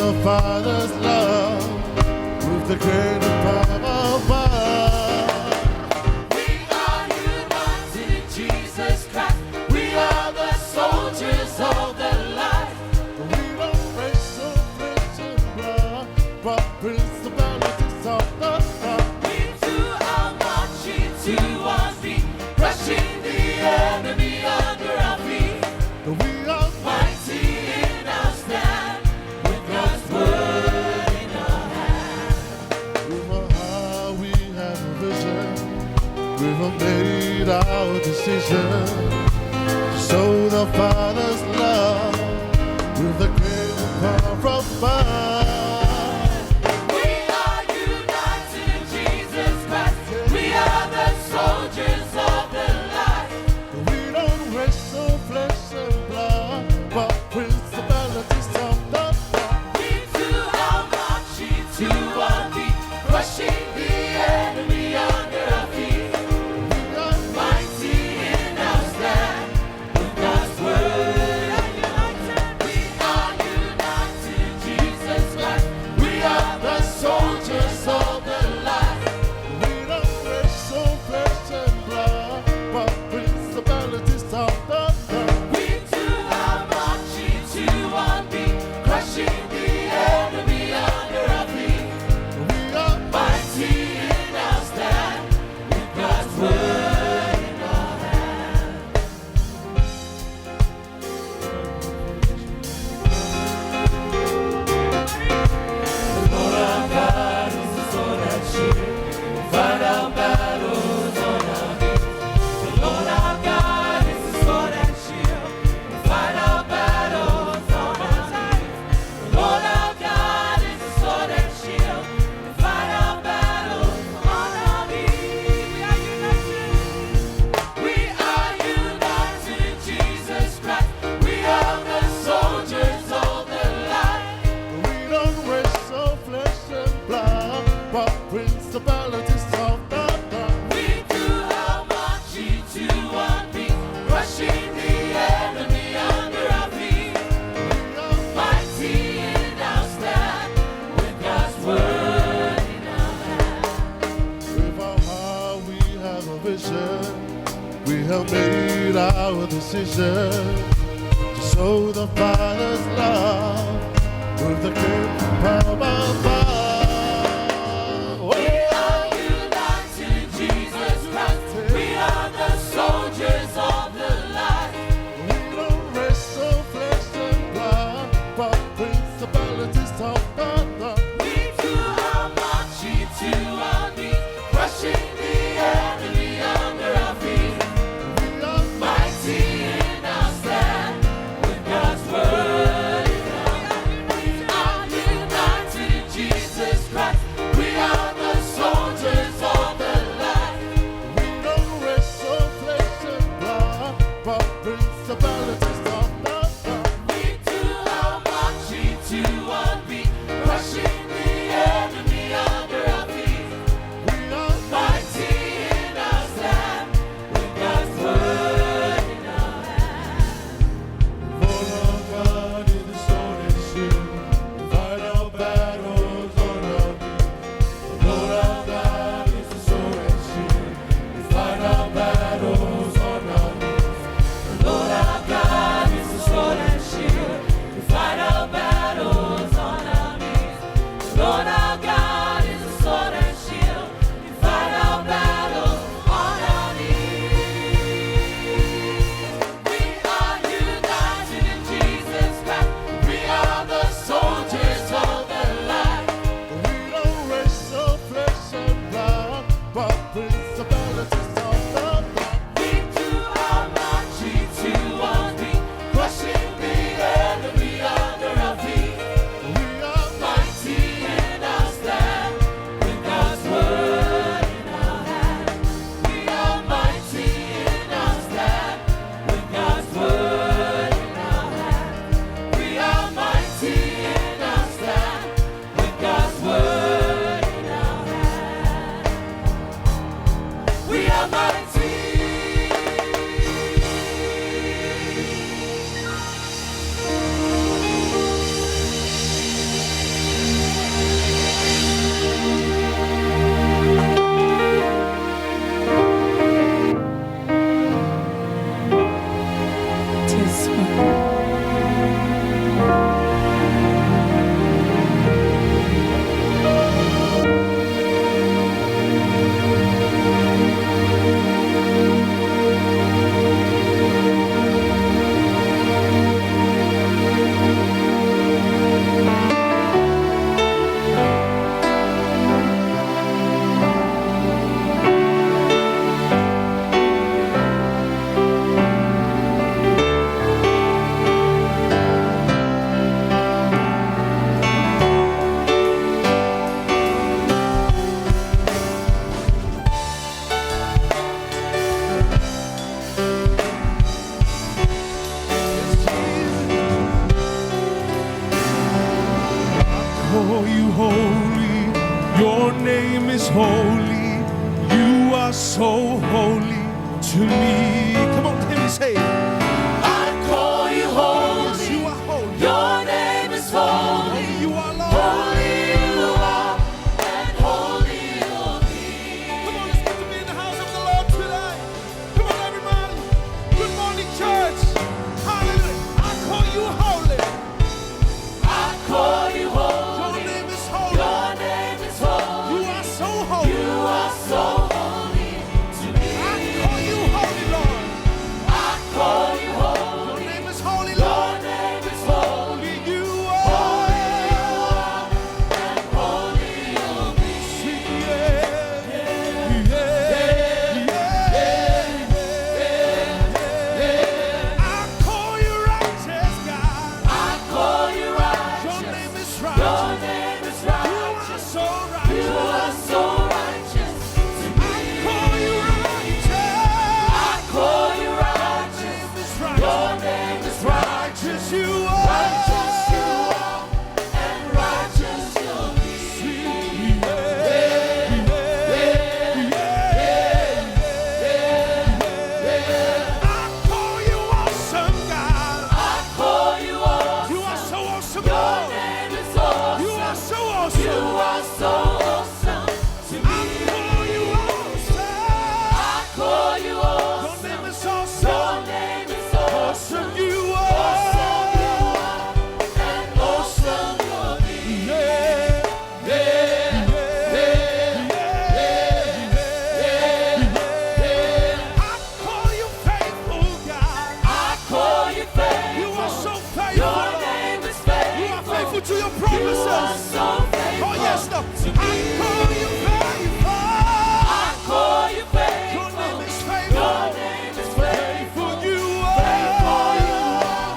the Father's love with the greater power above. We are united in Jesus Christ. We are the soldiers of the light. We don't wrestle flesh and blood, but principalities of the dark. We too are marching to one beat, crushing the enemy under our feet. We are Mighty in our stand, with God's word in our hand. With our heart we have a vision. We have made our decision to show the Father's love with the greater power from above. We are united in Jesus Christ. We are the soldiers of the light. We don't wrestle flesh and blood, but principalities of the dark. We too are marching to one beat, crushing the enemy under our feet. We are Mighty in our stand, with God's word. We are united in Jesus Christ. We are the soldiers of the light. We don't wrestle flesh and blood, but principalities of the dark. We too are marching to one beat, crushing the enemy under our feet. We are Mighty in our stand, with God's word in our hand. The Lord our God is the sword and shield. We fight our battles on our knees. The Lord our God is the sword and shield. We fight our battles on our knees. The Lord our God is the sword and shield. We fight our battles on our knees. We are united. We are united in Jesus Christ. We are the soldiers of the light. We don't wrestle flesh and blood, but principalities of the dark. We too are marching to one beat, crushing the enemy under our feet. We are Mighty in our stand, with God's word in our hand. With our heart we have a vision. We have made our decision to show the Father's love with the great power above. We are united in Jesus Christ. We are the soldiers of the light. We don't wrestle flesh and blood, but principalities of the dark. We too are marching to one beat, crushing the enemy under our feet. We are Mighty in our stand, with God's word in our hand. We are united in Jesus Christ. We are the soldiers of the light. We don't wrestle flesh and blood, but principalities of the dark. We too are marching to one beat, crushing call you holy. Your name is holy. You are so holy to me. Come on, Timmy, say it. I call you holy. Yes, you are holy. Your name is holy. Holy you are, Lord. Holy you are, and holy you'll be. Come on, it's good to be in the house of the Lord today. Come on, everybody. Good morning, church. Hallelujah. I call you holy. I call you holy. Your name is holy. Your name is holy. You are so holy. You are so holy to me. I call you holy, Lord. I call you holy. Your name is holy, Your Lord. name is holy. Holy you are. Holy you are, and holy you'll be. Sing, yeah. I call you righteous, God. I call you righteous. Your name is Your righteous. name is You are righteous. so You are righteous. so righteous to I me. call you righteous. I call you Your righteous. name is Your righteous. name is righteous. Righteous you are. Righteous you are, and righteous you'll be. Yeah. I call you awesome, God. I call you awesome. You are so awesome, Your Lord. name is awesome. You are so awesome. You are so awesome to I me. call you awesome. I call you Your awesome. name is Your awesome. name is awesome. Awesome you Awesome are. you are, and awesome you'll be. Yeah. I call you faithful, God. I call you faithful. You are so Your faithful. name is faithful. You are faithful to your You are promises. so faithful. Oh, yes, Lord. To I me. call you faithful. I call you faithful. Your name is faithful. Your name is faithful. Faithful you Faithful are. you are,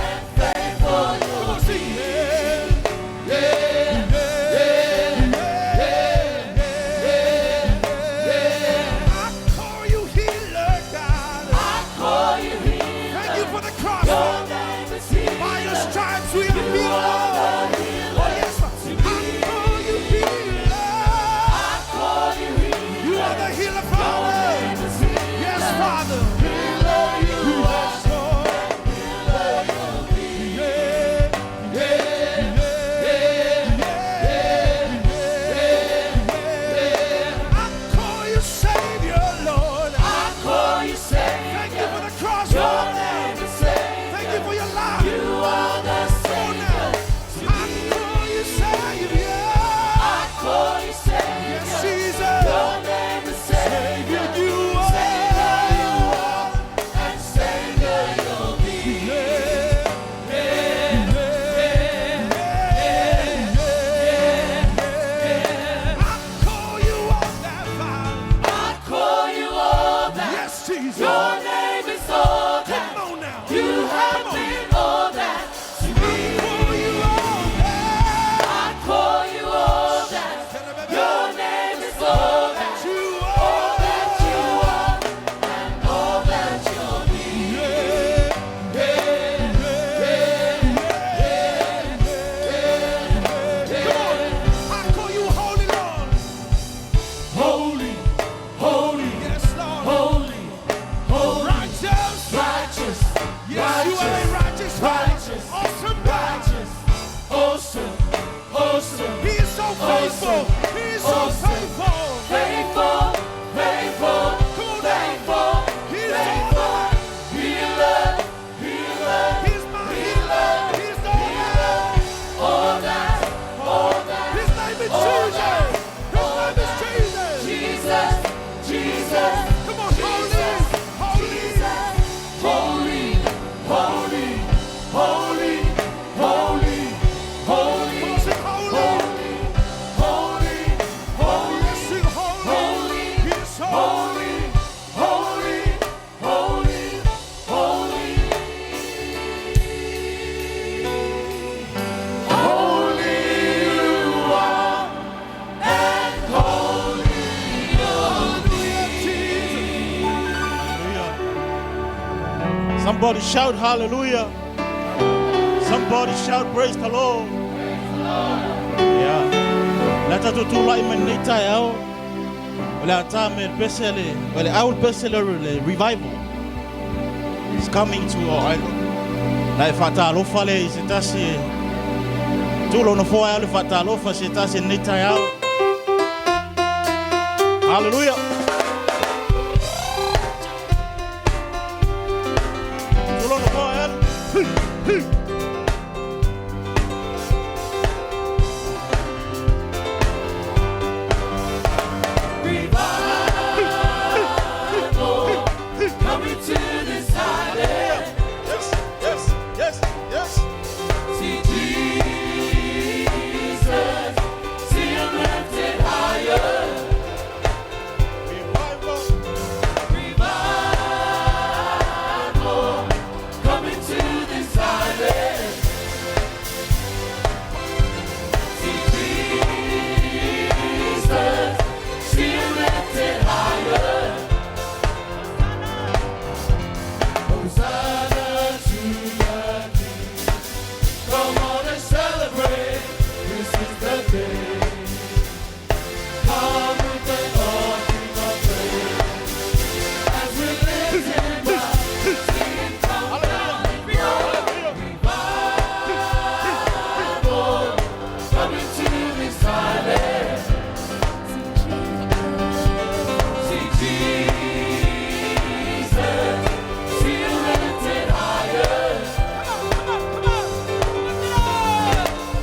and faithful you'll Come on, sing. Yeah. I call you healer, God. I call you healer. Thank you for the cross. Your Lord. name is healer. By your stripes we are You healed. are the healer. Oh, yes. I call you healer. I call you healer. You are the healer, Your Father. name is healer. Yes, Father. Healer you are. Yes, Lord. Healer you'll be. Yeah. I call you Savior, Lord. I call you Savior. Thank you for the cross, Your Father. name is Savior. Thank you for your life. You are the Come on now. Savior. I call you Savior. I call you Savior. Yes, Jesus. Your name is Savior. Savior, you are. Savior you are, and Savior you'll be. Yeah. I call you all that, Father. I call you all that. Yes, Jesus. Your name is all that. Come on now. You have Come on. been all that to me. I call you all that. I call you all that. Your name is all that. You All are. that you are, and all that you'll be. Come on. I call you holy, Lord. Holy, holy, Yes, Lord. holy, holy, Righteous. righteous, Yes, you are a righteous Father. righteous, Awesome God. righteous, awesome, awesome, He is so faithful. He is so Awesome. faithful. faithful, faithful, Come on now. faithful, He is faithful, all healer, healer, He's my healer. He's the all that, all that, His name is Jesus. His name is Jesus. Jesus, Jesus, Come on, holy, holy. Jesus, holy, holy, holy, holy, holy, Come on, sing holy. holy, holy, Yes, sing holy. holy, He is holy. holy, holy, holy, holy. Holy you are, and holy you'll be. Jesus. Hallelujah. Somebody shout hallelujah. Somebody shout praise the Lord. tatou tulai mai lenei taeao, o le a ta me le pese le, o le au le pese le, le revival. It's coming to our island. Na e whaatalofa le i se tasi e tulo no foa e le whaatalofa se tasi lenei taeao. Hallelujah. Tulo no foa e le. Revival coming to this island. Yes, yes, yes, yes. See Jesus, see Him lifted higher. Revival. Revival coming to this island. See Jesus, see Him lifted higher. Hosanna to the King. Come on and celebrate. This is the day. Come with the offering of praise. As we lift him up, see him come down in glory. Revival coming to this island. See Jesus, see him lifted higher.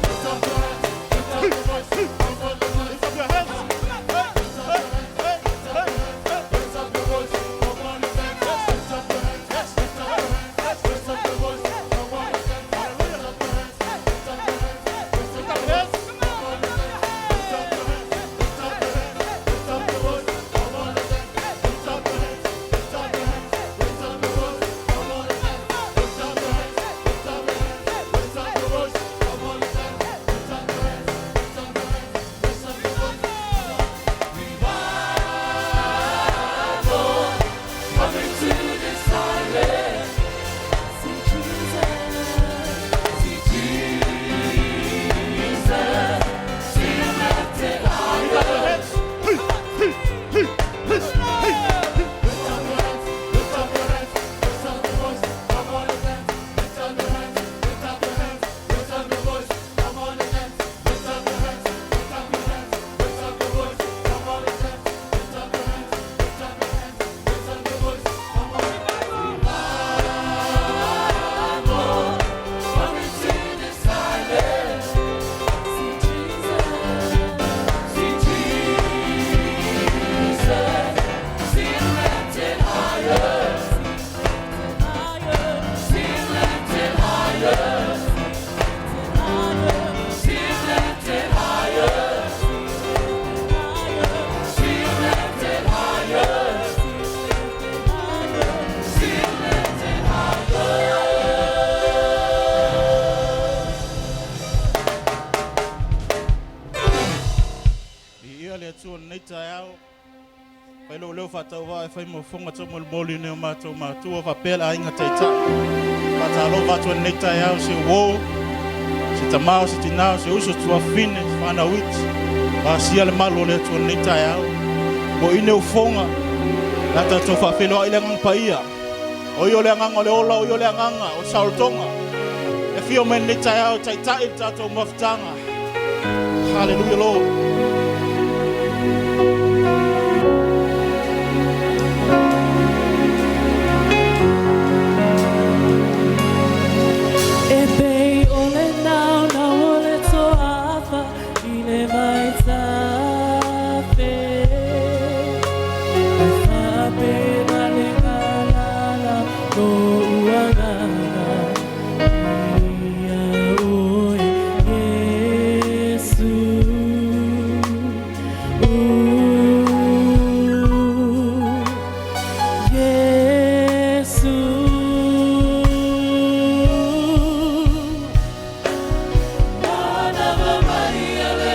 Lift up your hands, lift up your voice, come on, Lift up your hands. Hey, hey, hey, hey, hey. Lift up your voice, come on and dance. Lift up your hands, lift up your hands, lift up your voice, come on and dance. Lift up your hands, lift up your hands, lift up your voice, come on and dance. Lift up your hands, lift up your hands, lift up your voice, come on and dance. Lift up your hands, lift up your hands, lift up your voice, come on and dance. Lift up your hands, lift up your hands, lift up your voice, come on and dance. Lift up your hands, lift up your hands, lift up your voice, come on. Revival coming to this island. See Jesus, see Him lifted higher. Lift up your hands, lift up your hands, lift up your voice, come on and dance. Lift up your hands, lift up your hands, lift up your voice, come on and dance. Lift up your hands, lift up your hands, lift up your voice, come on and dance. Lift up your hands, lift up your hands, lift up your voice, come on and dance. Revival coming to this island. See Jesus, see Him lifted higher. See Him lifted higher. See Him lifted higher. See Him lifted higher. See Him lifted higher. I ia le Atua lenei taeao. Fai lou leo faatauvaa e fai mo fofoga taumolimoli nei o matou matua faapea le aiga taitai. Faatalofa atu lenei taeao se uō, se tamā o se tinā o se uso tuafafine, se fanau iti. Pasia le malu o le Atua lenei taeao. Mo ine ufoga, na tatou faafeiloai le agaga paia. O ia o le agaga o le ola, o ia o le agaga o le saolotoga. E fia mai lenei taeao taitai le tatou mafutaga. Hallelujah, Lord. E pei o le naunau o le toafa i le vaitafe. E faapena le galala lo'u agaga ia oe Iesu. Ooh, Iesu. Manava mai le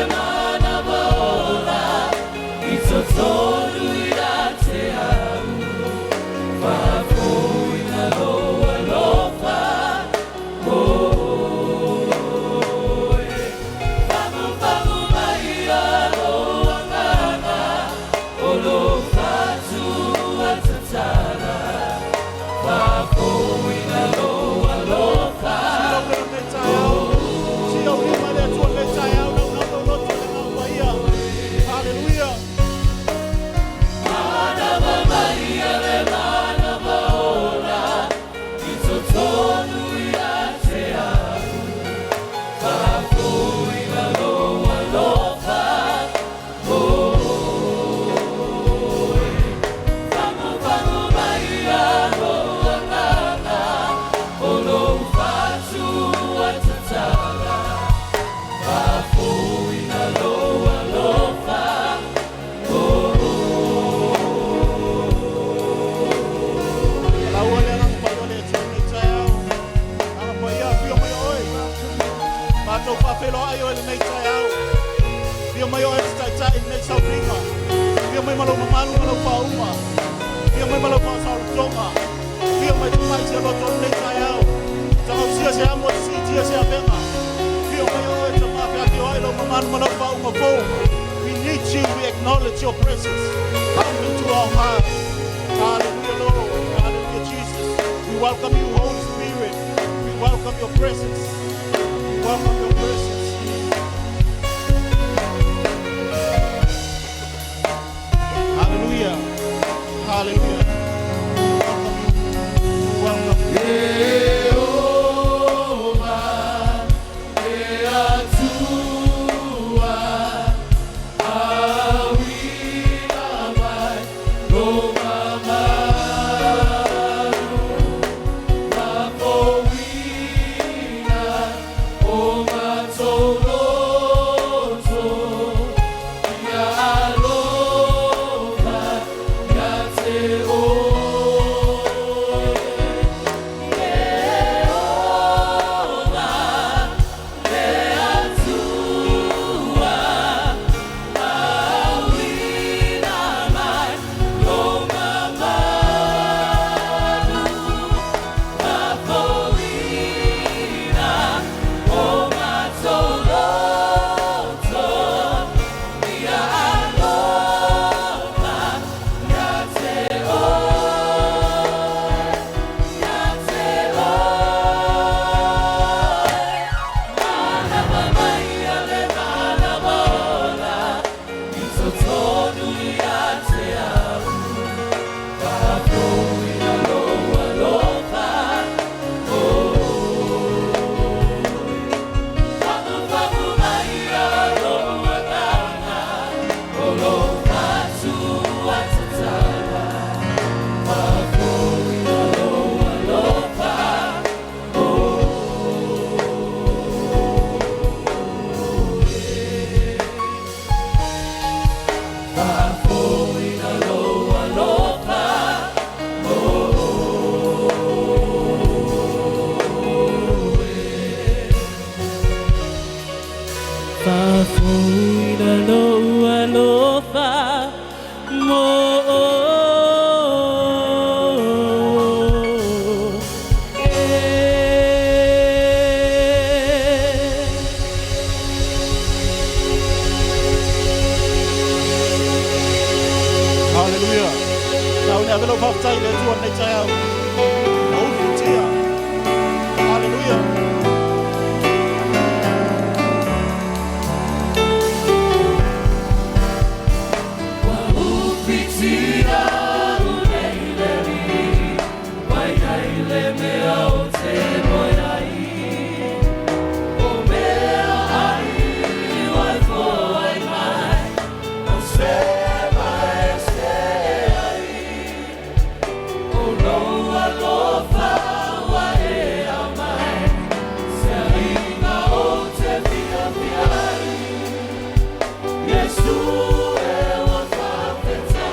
Afio mai oe e te taitai i lenei sauniga. Afio mai ma lou mamalu ma lau faauuga. Afio mai ma lau faasaolotoga. Afio mai tamai se loto o lenei taeao. Tagausia se amo e siitia se avega. Afio mai oe e Tamā feafioai lou mamalu ma lau faauuga fou. We need you. We acknowledge your presence. Come into our hearts. Hallelujah, Lord. Hallelujah, Jesus. We welcome you, Holy Spirit. We welcome your presence. We welcome your presence. Hallelujah. Hallelujah. Welcome you. Welcome you. Faafoʻi lou alofa mo oe. Hallelujah. Tau ni ave lau faafetai i le Atua i lenei taeao. Ua ufitia. Hallelujah. Ufitia uleileli, waiaile mea o te moeai. O mea ai wai foai mai, o se mai se ai. O lou alofa ua e aumai, se aiga o te fiafia ai. Iesu e ua faafeta,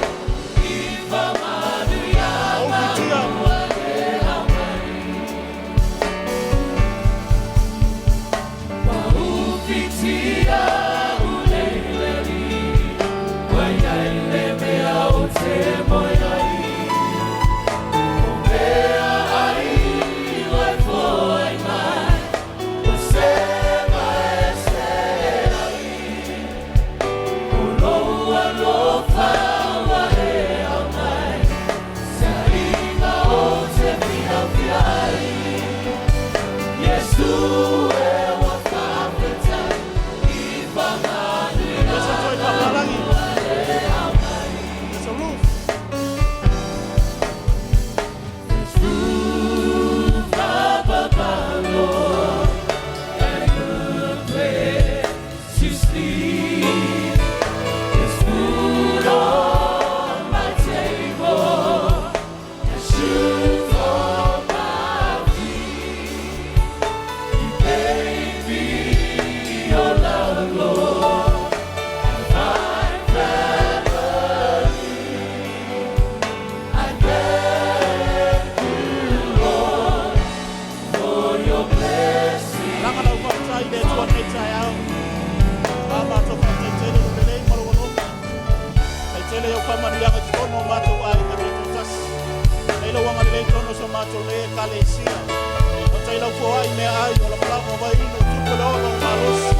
i faamanuiaga Ua ufitia. Ua e aumai. Ua ufitia uleileli, waiaile mea o te moeai. O mea ai wai foai mai, o se mai se ai. O lou alofa ua e aumai, se aiga o te fiafia ai. Iesu e ua faafeta, i faamanuiaga Listen to it, Papalangi. Ua e aumai. There's a roof. There's roof up above, Lord, and a good place to sleep. There's food on Tele au faamanuiaga i totonu o matou aiga taitoatasi. Faafetai lau agalelei i totonu o si o matou nei Ekalesia. Faafetai lau foai i meaai o lagolago o vaiinu, o tupe o le ola o malosi,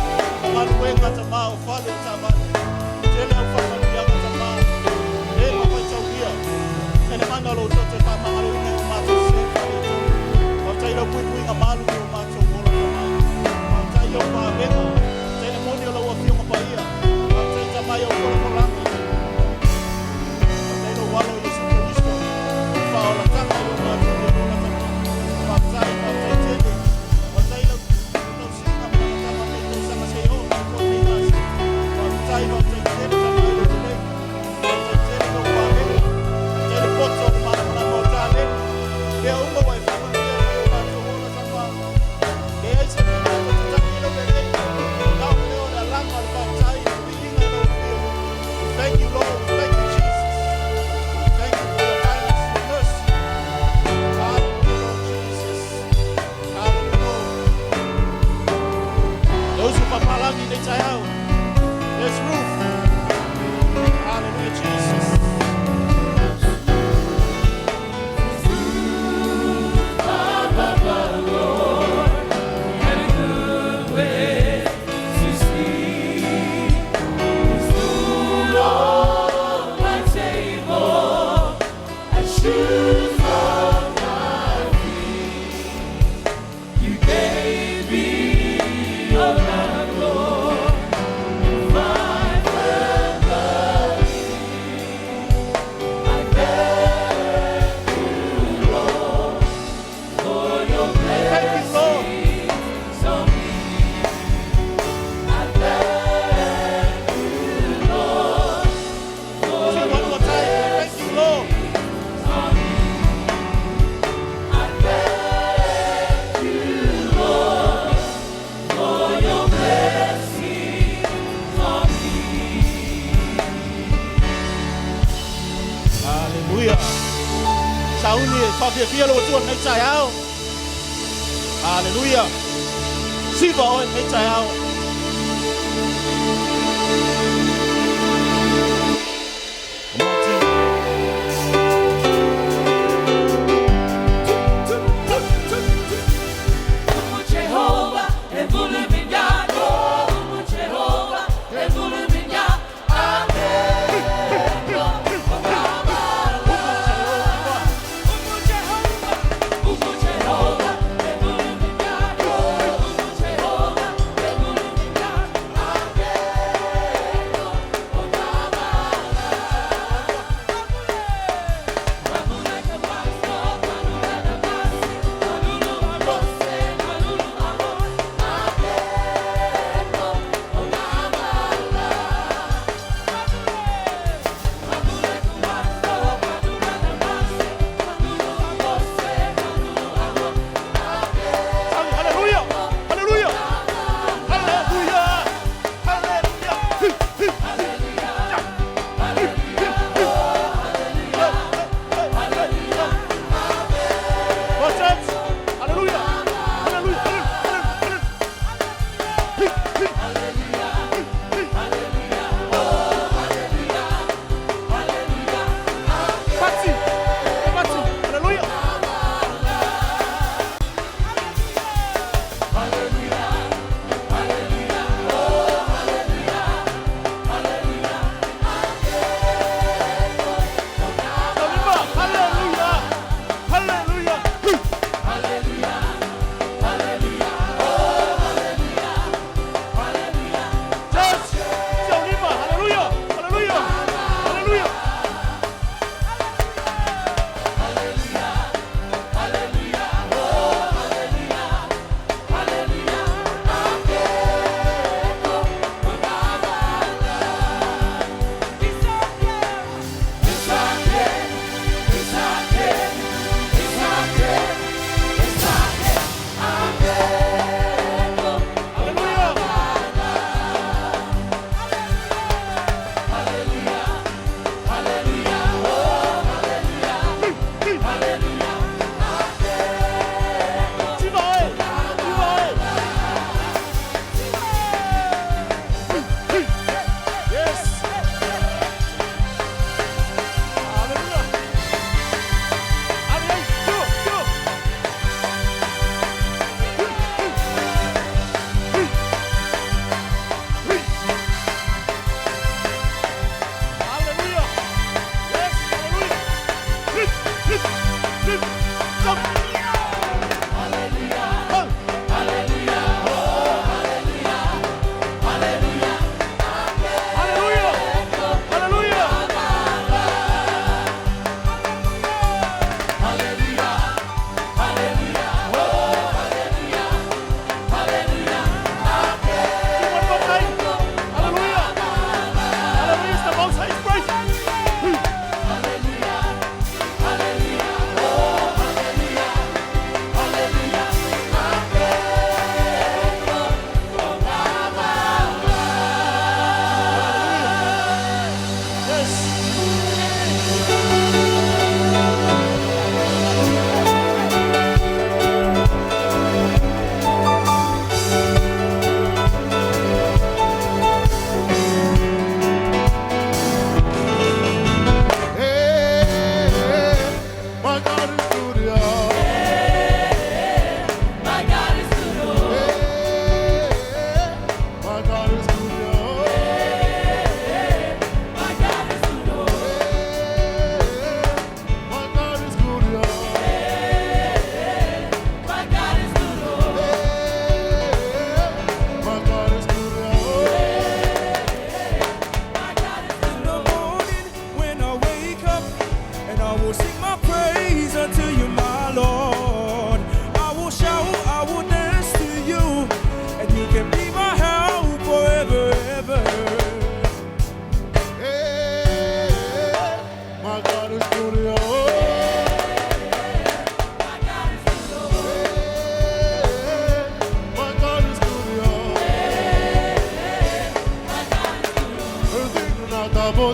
o galuega Tamā, o fale o taavale. Tele au faamanuiaga Tamā, e le mafaitaulia. Faafetai le mana o lou toto e faamagaloina i o matou sē faaletonu. Faafetai lau puipuiga malu i o matou ola Tamā. Faafetai i au paavega. Faafetai le moni o lau Afioga Paia. Faafetai Tamā i au folafolaga. Faafetai lou Alo Iesu Keriso i le faaolataga i o matou le ola Tamā. Faafetai, faafetai tele. Faafetai lau tausiga ma le amataga o lenei tausaga seia oo mai foi lenei masina. Faafetai, faafetai tele Tamā i lou lelei. Faafetai tele i lou paavega. Faafetai le poto o le malamalama o taleni. Mea uma ua e faamanuia mai i o matou ola Tamā. Leai se mea matou te tagi i lou lelei. Na o lea o le alaga o le faafetai o le viiga i lau afio. We thank you, Lord. We thank you, Jesus. We thank you for your kindness, your mercy. Hallelujah, Lord Jesus. Hallelujah, Lord. Those who papalagi nei taeao. There's Ruth. Hallelujah, Jesus. To see there's food on my table and shoes on my feet. You gave me your love, Lord, and my family. I thank you, Lord, for your Thank you, Lord. blessings on me. I thank you, Lord, for Sing your one more time. Thank you, Lord. on me. I thank you, Lord, for your blessings on me. Hallelujah. Sauni e faafiafia lou Atua lenei taeao. Hallelujah. Siva oe lenei taeao. Come on, team. Jehova, evuluminya, Jehova, evuluminya, amen. Jehova, Jehova, evuluminya, Jehova, evuluminya.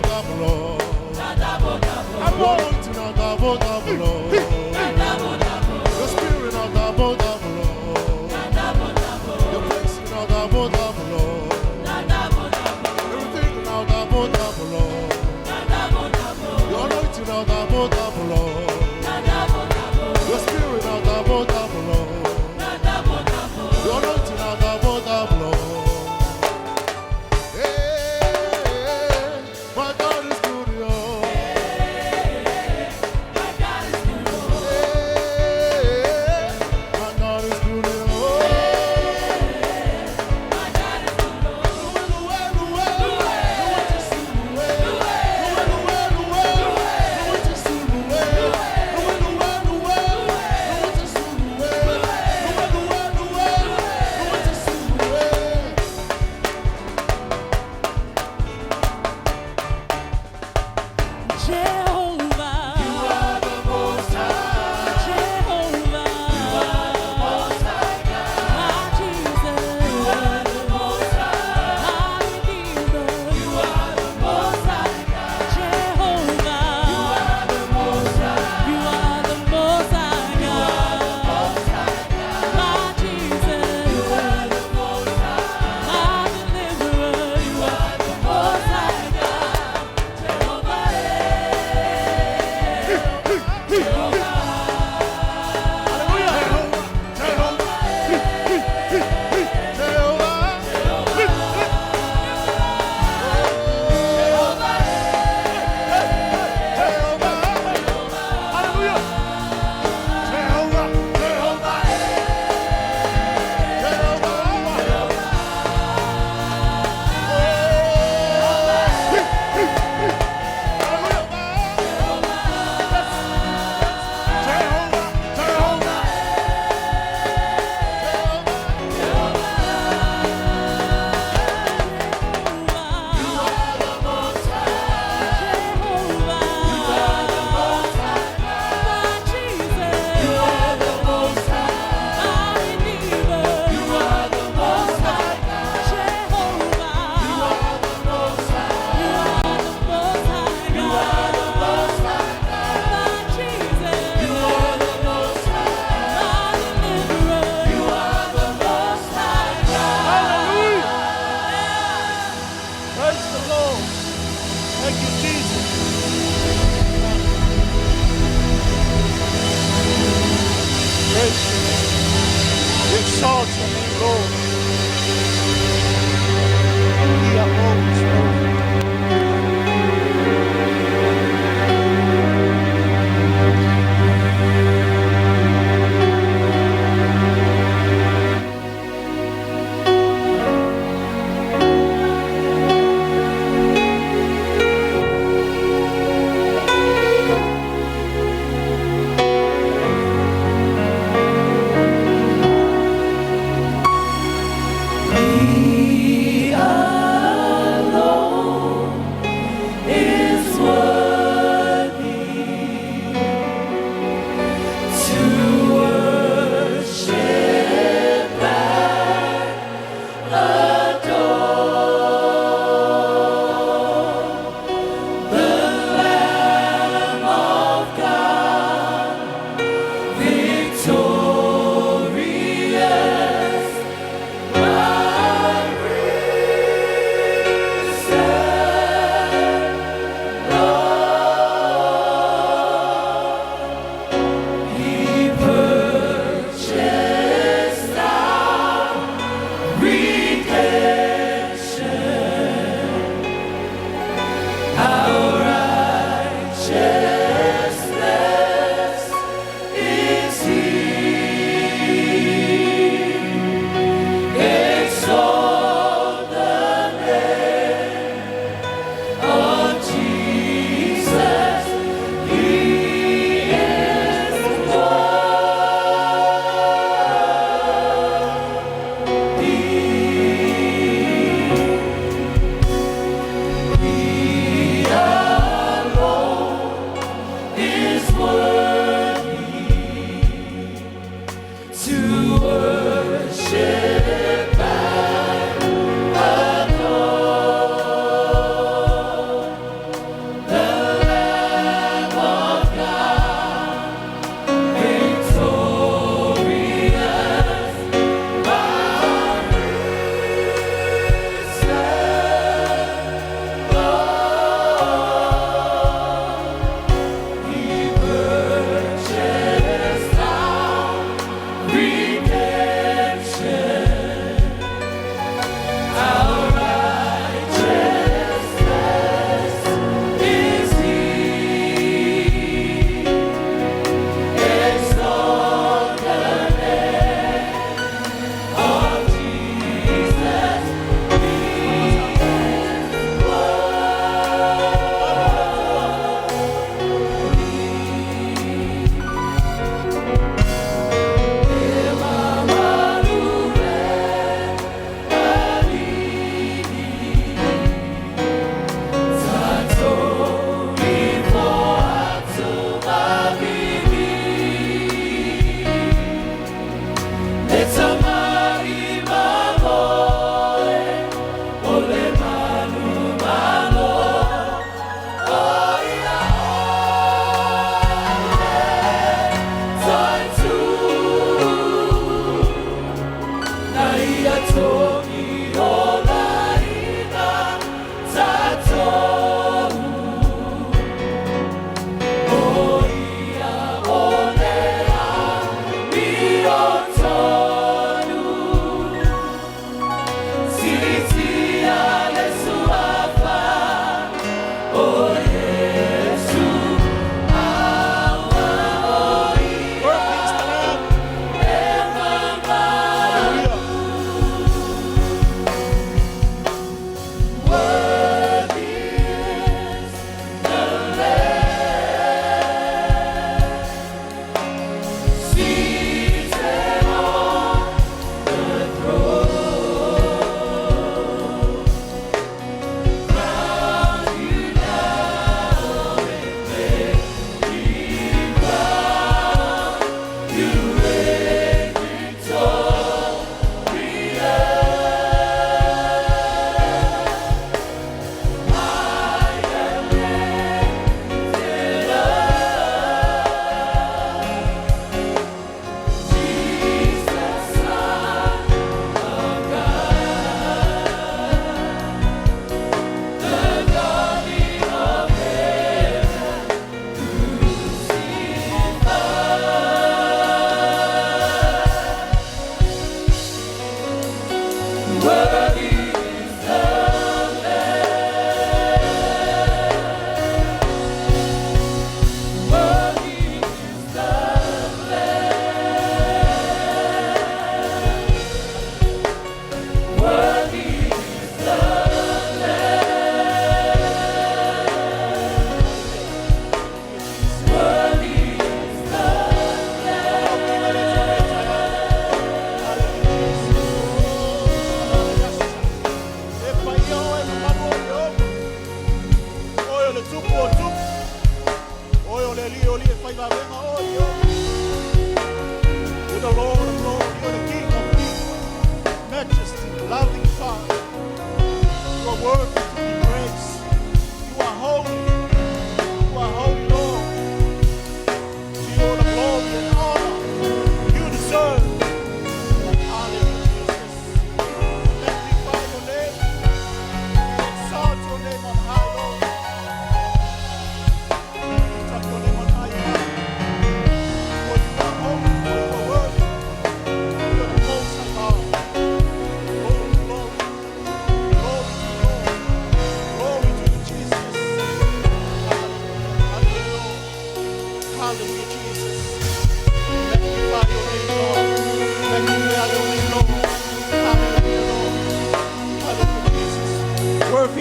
double, double, oh. Your anointing now double, double, oh. Your spirit now double, double, oh. Your blessing now double, double, oh. Everything now double, double, oh. Your anointing now double, double, oh. Your spirit now double, double, oh. Your anointing now double, double, oh. Hey, my God is good, oh. Hey, my God is good, oh. Jehovah, you are the most high. Jehovah, you are the most high God. My Jesus, you are the most high. My Redeemer, you are the most high God. Jehovah, you are the most high. You are the most high God. My Jesus, you are the most high. My Deliverer, you are the most high God. Jehovah. Praise the Lord. Thank you, Jesus. Praise your name. We exalt your name, Lord. He upholds, Lord. Jehovah.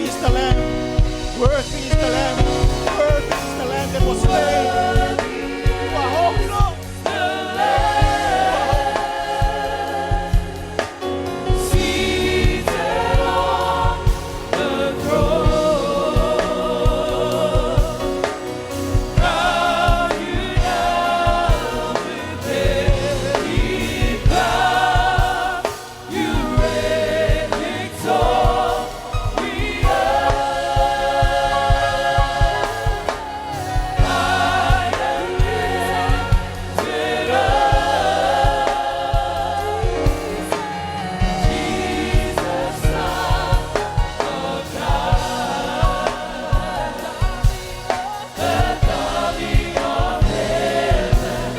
Worthy is the Lamb. Worthy is the Lamb. Worthy is the Lamb that was slain. You are holy, Lord. Seated on the throne, crown you now with every power. You reign victorious. High and lifted up. Jesus, Son of God, the darling of heaven,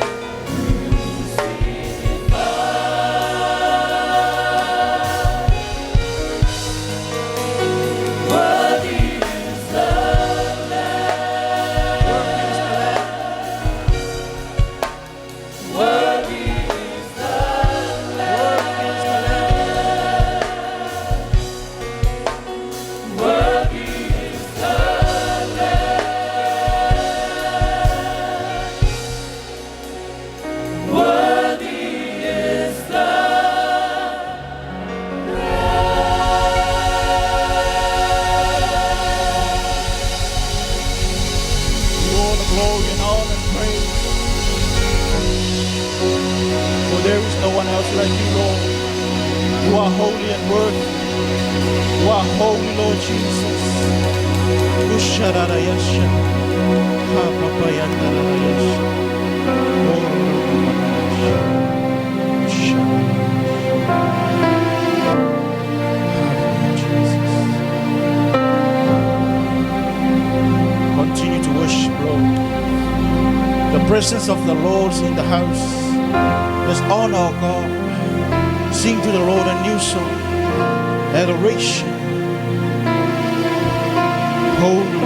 crucified. Worthy is the Lamb. Worthy is the Lamb. Worthy is the Lamb. Worthy is the Lamb. Worthy is the Lamb. Worthy is the You all the glory and honor and praise. For there is no one else like you, Lord. You are holy and worthy. You are holy, Lord Jesus. Ushararayasha. Hapapayandararayasha. Oramamanayasha. Ushararayasha. Hallelujah, Jesus. Continue to worship, Lord. The presence of the Lord is in the house. Let's honor our God. Sing to the Lord a new song. Adoration. Holy.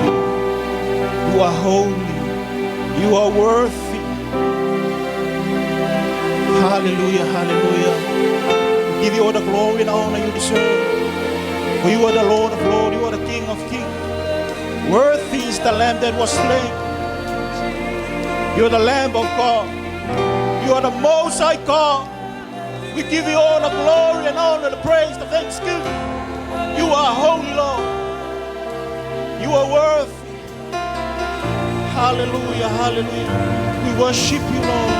You are holy. You are worthy. Hallelujah, hallelujah. We give you all the glory and honor you deserve. For you are the Lord of Lords. You are the King of Kings. Worthy is the Lamb that was slain. You are the Lamb of God. You are the Most High God. We give you all the glory and honor, the praise, the thanksgiving. You are holy, Lord. You are worthy. Hallelujah, hallelujah. We worship you, Lord.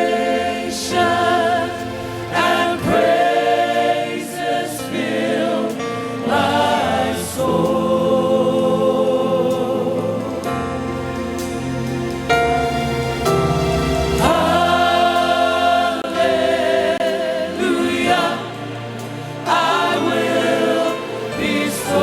Adoration and praises fill my soul. Hallelujah, I will be so.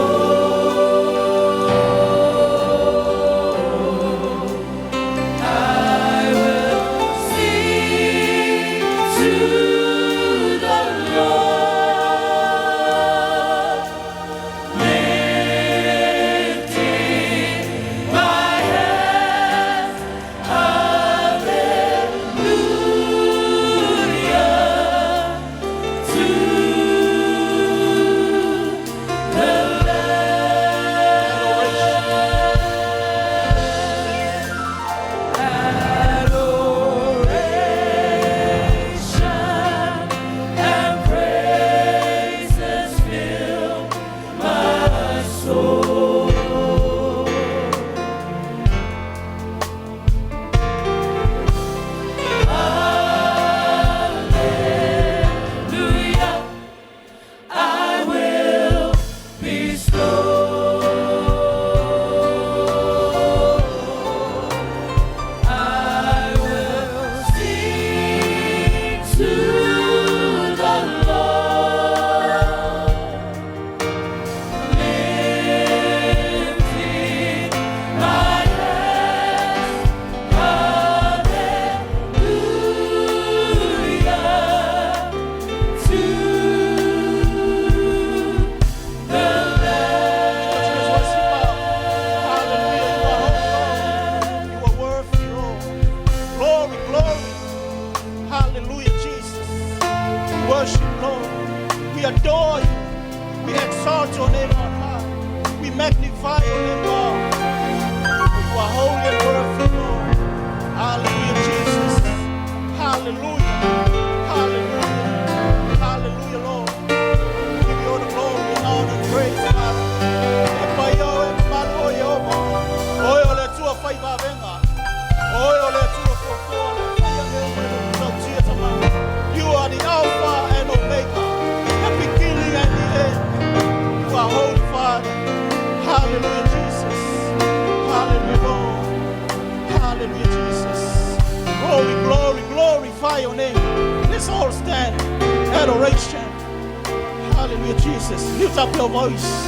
We adore you. We exalt your name on high. We magnify your name, God. For you are holy and worthy, Lord. Hallelujah, Jesus. Hallelujah. Hallelujah. Hallelujah, Lord. We give you all the glory and honor and praise, Father. E pai o e malu o Yehova. Oe o le Atua fai vavenga. Oe o le Atua fofoa le faia mea uma i lou tautia tama. You are the Alpha and Omega, the beginning and the end. You are holy, Father. Hallelujah, Jesus. Hallelujah, Lord. Hallelujah, Jesus. Glory, glory, glorify your name. Let's all stand. Adoration. Hallelujah, Jesus. Lift up your voice.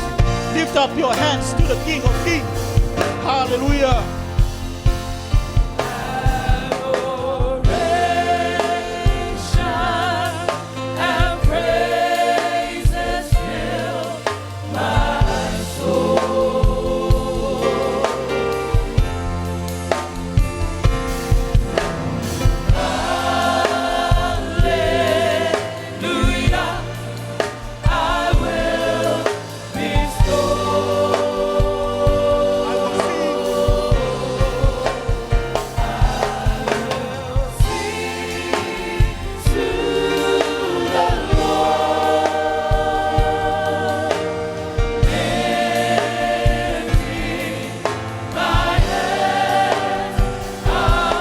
Lift up your hands to the King of Kings. Hallelujah. Adoration and praises fill my soul. Hallelujah, I will bestow. I will sing. Sing to the Lord, lifting my hands, hallelujah,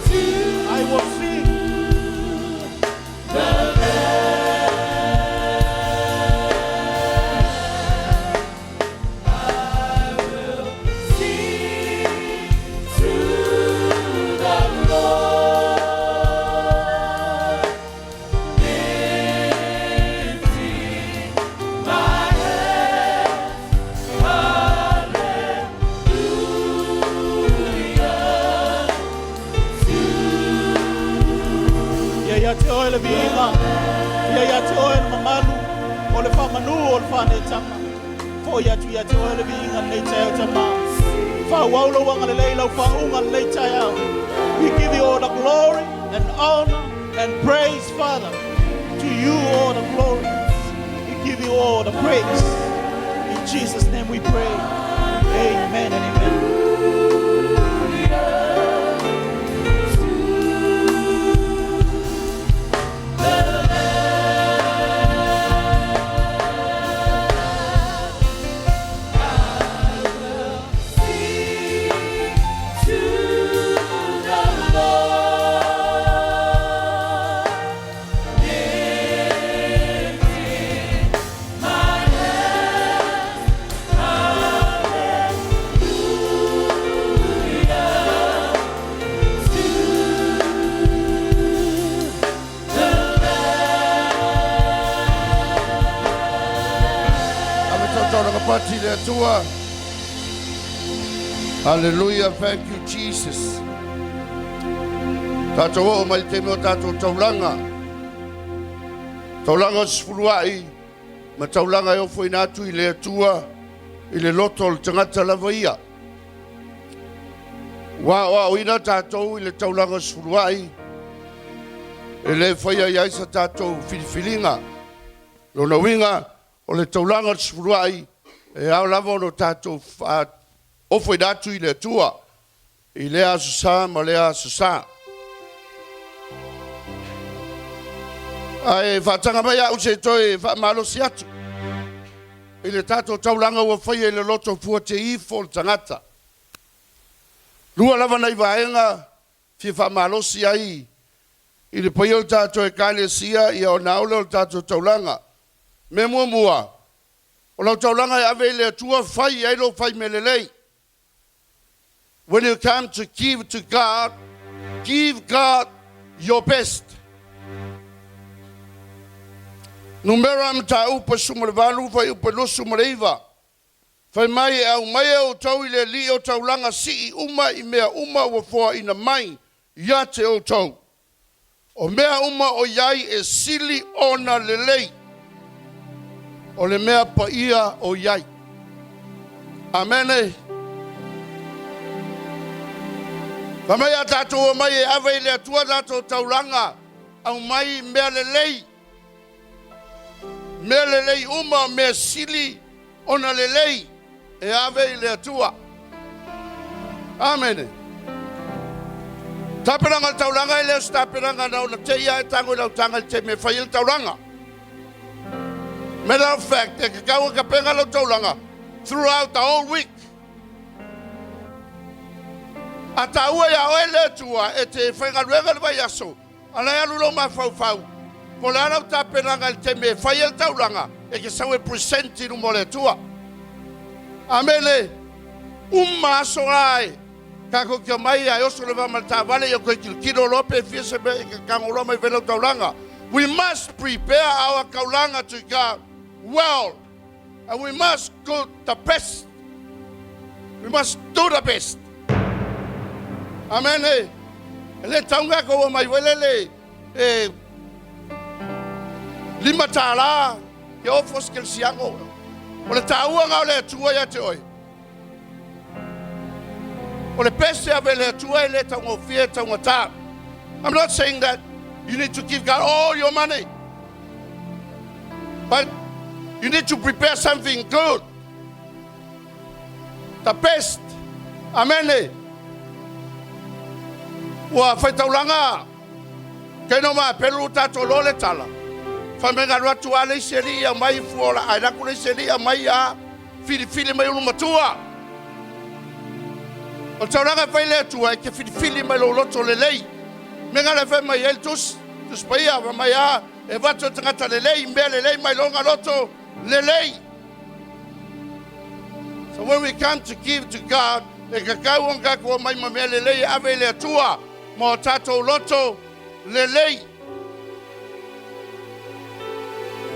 to I will sing. the Lamb. I will sing to the Lord, lifting my hands, hallelujah, to Ia ia te oe le viiga. Ia ia te oe le mamalu. O le whamanu o le whanetanga. Fo ia tu ia te oe le viiga nei taeao tama. Wha waulo wanga le leila wha unga le nei taeao. We give you all the glory and honor and praise, Father. To you all the glory. We give you all the praise. In Jesus' name we pray. Amen and amen. Sing to the Lord, lifting my hands, hallelujah, to the Ave tautaunaga pati le Atua. Hallelujah, thank you Jesus. Tātou o mai te mea o tātou taulanga. Taulanga o sefuluai, ma taulanga e ofo ina atu i le Atua, i le loto o le tangata lava ia. Ua o au ina tātou i le taulanga o sefuluai, e le whaia i aisa tātou filifilinga. Lona winga, o le taulanga o le sefuluai, e ao lava ono tātou ofo ina atu i le Atua, i lea aso sa ma lea aso sa. Ae whaatanga mai au se toe whaamalosi atu. I le tātou taulanga ua whaia i le loto fua te ifo o le tangata. Lua lava nei vaenga fia whaamalosi ai i le pai o le tātou ekalesia ia o naole o le tātou taulanga. Me mua mua, o lau taulanga e ave i le Atua whai ai lo whai me lelei. When you come to give to God, give God your best. Numera mata upa suma le valu fai upa losu ma le iva. Fai mai e au mai e o tau i le li o taulanga sii uma i mea uma ua foa ina mai ia te o tau. O mea uma o iai e sili ona lelei. O le mea pa ia o iai. Amene. Fai mai a tatou omai e ave i le Atua tatou taulaga, aumai mea lelei, mea lelei uma, mea sili ona lelei e ave i le Atua. Amene. Tapenaga o le taulaga e le o se tapenaga na ona te i lava e tago i lau taga i le taimi e fai ai le taulaga. Matter of fact, e tatau ona tapena lau taulaga throughout the whole week. A taua ia oe le Atua e te faigaluega le vaiaso, a la e alu lou mafaufau, po o le a lau tapenaga i le taimi e fai ai le taulaga, e te sau e present i luma o le Atua. Amene. Uma aso la e tatou te omai ae oso le va ma le taavale, ia toe tilotilo loa pe fia se mea e te tago loa mai fai lau taulaga. We must prepare our taulaga to God well and we must do the best. We must do the best. Amene. E le tau ngā kau mai wele le e $5 ke ofo se kelesiago. O le tāua ngā o le Atua ia te oe. O le pese ave le Atua e le taugofie e taugata. I'm not saying that you need to give God all your money. But you need to prepare something good. The best. Amene. Ua faitaulaga kei no ma pelu tatou lo le tala. Fai mai galu atu a le isi alii aumai fua o la ai laku le isi alii aumai a filifili mai ulu matua. O le taulaga e fai le Atua e te filifili mai lou loto lelei. Mea nga le fai mai ai le tusi, Tusi Paia, fai mai a e avatu e le tagata lelei, mea lelei mai lona loto lelei. So when we come to give to God, e tatau ona tatou omai ma mea lelei e ave i le Atua ma o tatou loto lelei.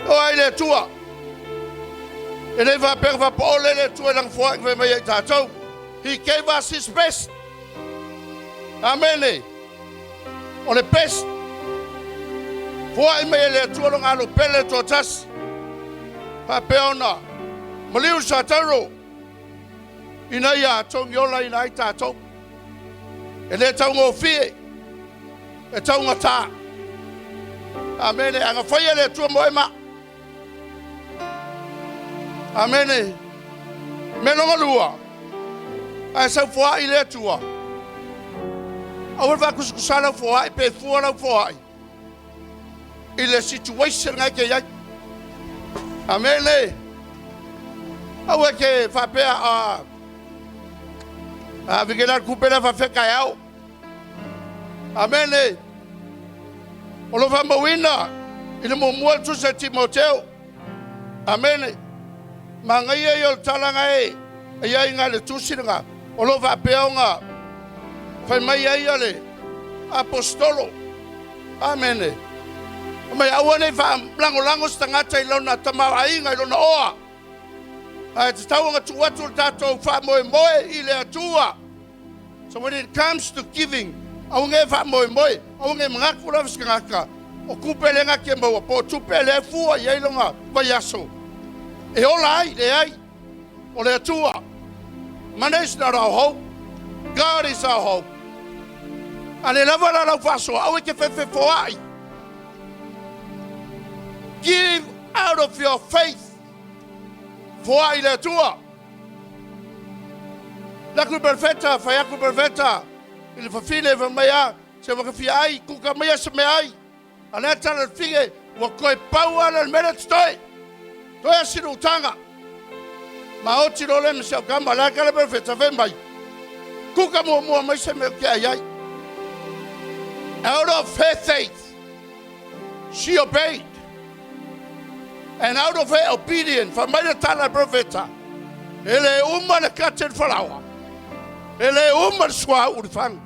O ai le Atua? E le faapea faapaole le Atua i lana foai fai mai ai tatou. He gave us his best. Amene. O le best. Foai mai e le Atua lona alo pele toatasi. Faapea ona maliu Sataro ina ia togiola ina ai tatou. E le taugofie, e taugata. Amene. A na faia le Atua mo e ma. Amene. Me longa lua. Ae sau foai le Atua. Aua le faakusakusa lau foai pe fua lau foai i le situation na e te i ai. Amene. Aua e te faapea a ave ke la tupe lea faafea taeao. Amene. O lo faamauina i le muamua le tusi a Timoteo. Amene. Manaia ia o le tala e e i ai ngā le tusi lena. O lo faapea ona fai mai ai ia le apostolo. Amene. Mai aua nei faalagolago se tagata i lona tamaoaiga i lona oa. Ae tatau ona tuu atu le tatou faamoemoe i le Atua. So when it comes to giving, aua ne faamoemoe, aua ne manatu lava se tagata, o tupe lea na te maua, po o tupe lea e fua i ai lona vaiaso. E ola ai, leai, o le Atua. Money is not our hope. God is our hope. A le lava la lau faasoa, aua e te fefefoai. Give out of your faith. Foai le Atua. Laku i perfeta, fai aku perfeta. I le fafine fai mai a, se wakafia ai, kuka mai a se mea ai. A lea tala le fige, ua toe pau ala le mea lea totoe. Toe a sinu utanga. Ma oti lo le me se au kama, lea kala perfeta fai mai. Kuka mua mua mai se mea ke ai ai. Out of her faith, she obeyed. And out of her obedience, fai mai le tala le profeta, e le uma le kate le falaoa, e le uma le suauu le faga.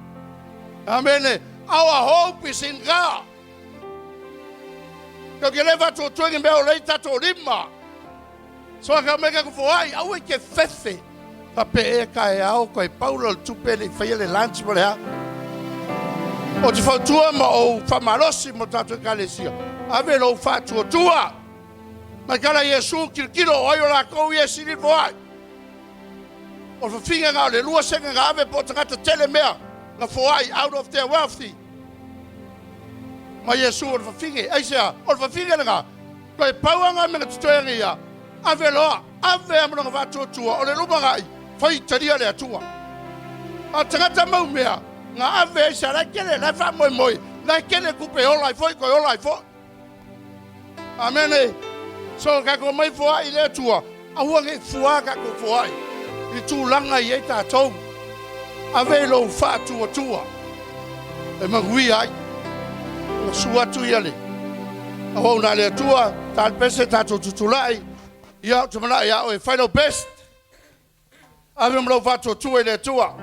Amene. Our hope is in God. Kau ke le faatuatuagi mea o lei tatou lima. So a ka mai ka foai, aua i ke fefe. Faapea e taeao koe paula o le tupe le i faia le lunch ma le a. O te fautua ma ou faamalosi mo tatou ekalesia. Ave lou faatuatua. Mai kala Iesu tilotilo o ai o lakou ia e sili le foai. O le fafiga na o le 2 sene na ave po o tagata tele mea. na foai out of their wealthy. Ma Iesu o le fafine, aisea, o le fafine lena, toe pau lava na mea na totoe ane ia, ave loa, ave lava ma lona faatuatua, o le lumanai, fai talia le Atua. A o le tagata maumea, na ave aisea, la e tele, la e faamoemoe, la e tele tupe e ola ai foi, toe ola ai foi. Amene. So tatou omai foai i le Atua, aua ne i fua tatou foai i tulaga i ai tatou. Ave i lou faatuatua e manuia ai. Ua su atu ia le auauna a le Atua, ta le pese tatou tutulai. Ia, ou te manao ia oe, fai lou best. Ave ma lou faatuatua i le Atua.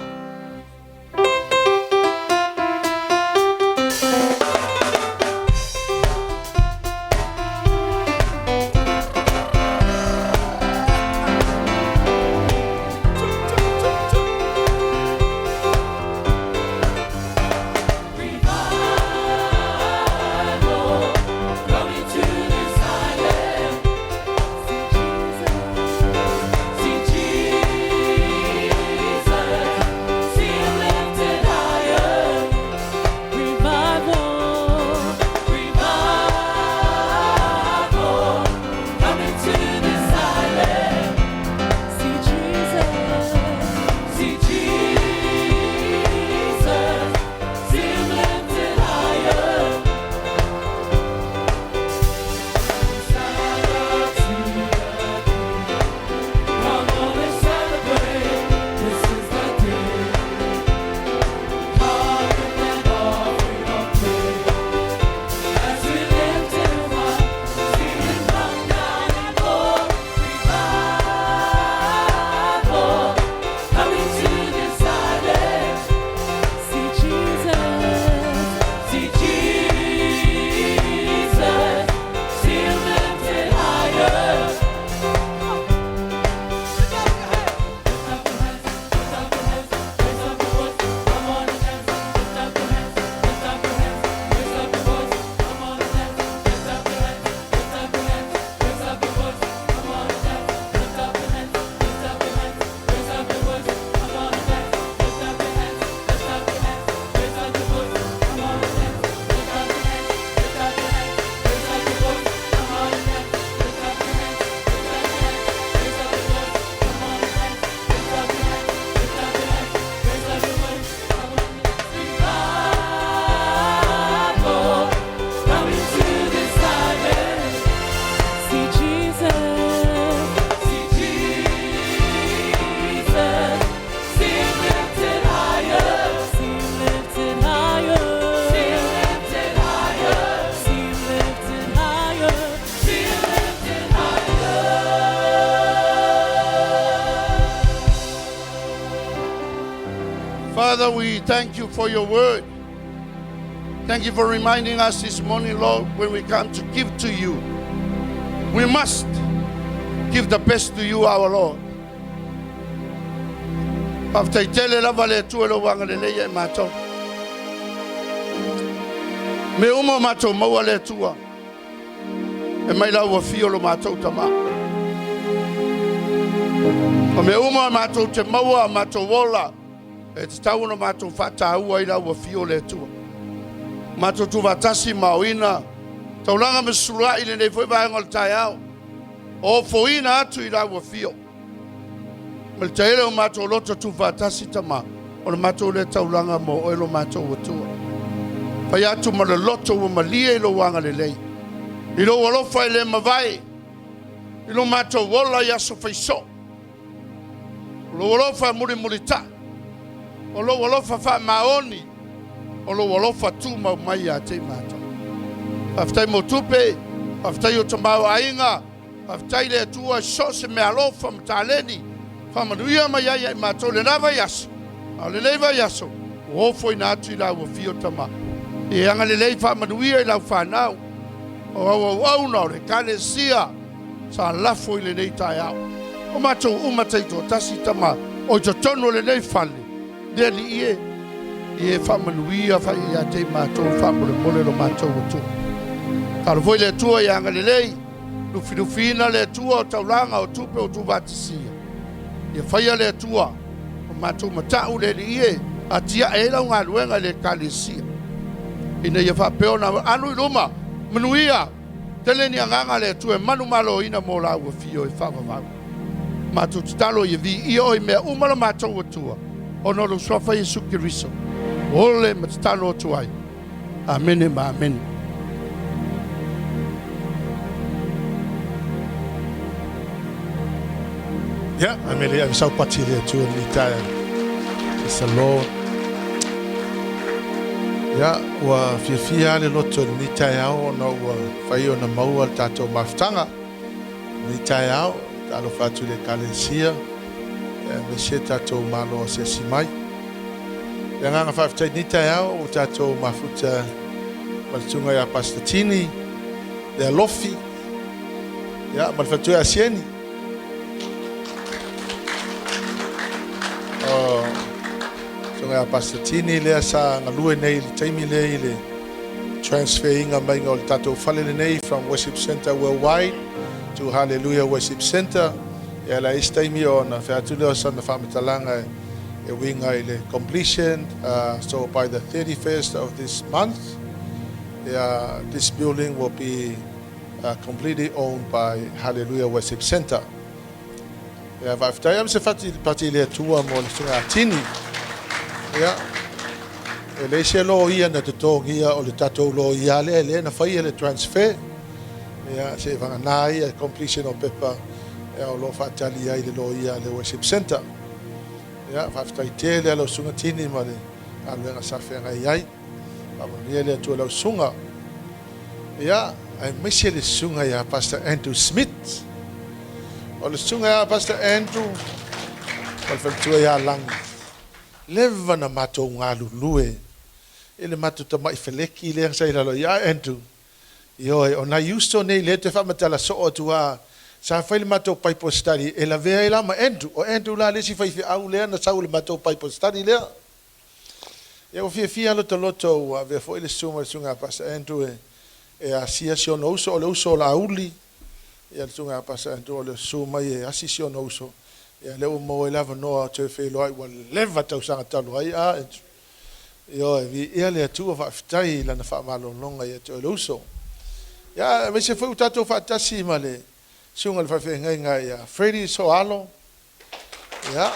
Father, we thank you for your word. Thank you for reminding us this morning, Lord, when we come to give to you. We must give the best to you, our Lord. Faafetai tele lava le Atua i lou agalelei ia i matou. Mea uma o matou maua le Atua, e mai lau afio lo matou tama. O mea uma o matou te maua, o matou ola, e tatau ona matou faataua i lau afio le Atua. Matou tuvatasi ma aoina, taulaga ma susuluai i lenei foi vaega o le taeao, o ofoina atu i lau afio. Ma le taele o matou loto tuufaatasi tama, o le matou lea taulaga mo oe lo matou Atua. Fai atu ma le loto ua malie i lou agalelei, i lou alofa e le mavae, i lo matou ola i aso faisoo, o lou alofa e mulimulitai, o lou alofa faamaoni, o lou alofa tumau mai ia te i matou. Faafetai mo tupe, faafetai o tamaoaiga, faafetai le Atua i so o se meaalofa ma taleni, faamanuia mai ai ia i matou i lena vaiaso, a o lenei vaiaso, ua ofoina atu i lau afio tama. E agalelei faamanuia i lau fanau, o au auauna o le Ekalesia sa lafo i lenei taeao. O matou uma taitoatasi tama o i totonu o lenei fale, le Alii e, ia e faamanuia fai ia te i matou faamolemole lo matou Atua. Tatalo foi le Atua ia agalelei, lufilufiina le Atua o taulaga o tupe o tuuvatisia. Ia faia le Atua o matou matau le Alii e, atiae ai lau galuega i le Ekalesia ina ia faapea ona alu i luma manuia. Tele ni agaga a le Atua e manumaloina mo lāua fio e faavavau. Matou tatalo ia viia Oe i mea uma lo matou Atua, ona o lou Suafa Iesu Keriso, ole ma tatalo atu ai. Amene ma amene. Ia, a mea le ave sau pati i le Atua i lenei taeao. Praise the Lord. Ia, ua fiafia lava le loto i lenei taeao ona ua fai ona maua le tatou mafutaga. I lenei taeao, talofa atu i le Ekalesia, aemaise tatou Malo asiasi mai. Le agaga faafetai i lenei taeao ua tatou mafuta ma le susuga ia Pastor Tini le Alofi, ia, ma le faletua ia Sieni. O susuga ia Pastor Tini lea sa galue nei i le taimi lea i le transfer ina maiga o le tatou fale lenei from Worship Center Worldwide to Hallelujah Worship Center. Ia la isi taimi ona fai atu lea o sana faamatalaga e uiga i le completion. So by the 31st of this month, yeah, this building will be completely owned by Hallelujah Worship Center. Ia, faafetai ame se fati pati i le Atua mo le susuga Tini. Ia, e leai se loia na totogia o le tatou loia lea lea na faia le transfer. Ia, se vagana ia completion o pepa ia o lo o faatali ai le loia a le Worship Center. Ia, faafetai tele lau susuga Tini ma le galuega sa feagai ai. Faamanuia le Atua i lau susuga. Ia, aemaise le susuga ia Pastor Andrew Smith. O le susuga ia Pastor Andrew ma le faletua ia Lagi. Leva na matou galulue i le matou tamai feleki lea sa i lalo ia Andrew. Ioe, o nai uso nei lea toe faamatala soo atu a sa fai le matou Bible study e lavea ai la ma Andrew. O Andrew la le isi faifeau lea na sau i le matou Bible study lea. Ia ua fiafia lotoloto ua avea foi le susuga le susuga a Pastor Andrew e asia si ona uso, o le uso o Laauli. Ia le susuga a Pastor Andrew o le susu mai e asi si ona uso. Ia lea ua maua ai le avanoa o toe feiloai ua leva tausaga talu ai a Andrew. Ioe, viia le Atua, faafetai i lana faamalologa ia te oe le uso. Ia, aemaise foi ua tatou faatasi ma le susuga i le faafeagaiga ia Freddie Soalo. Ia,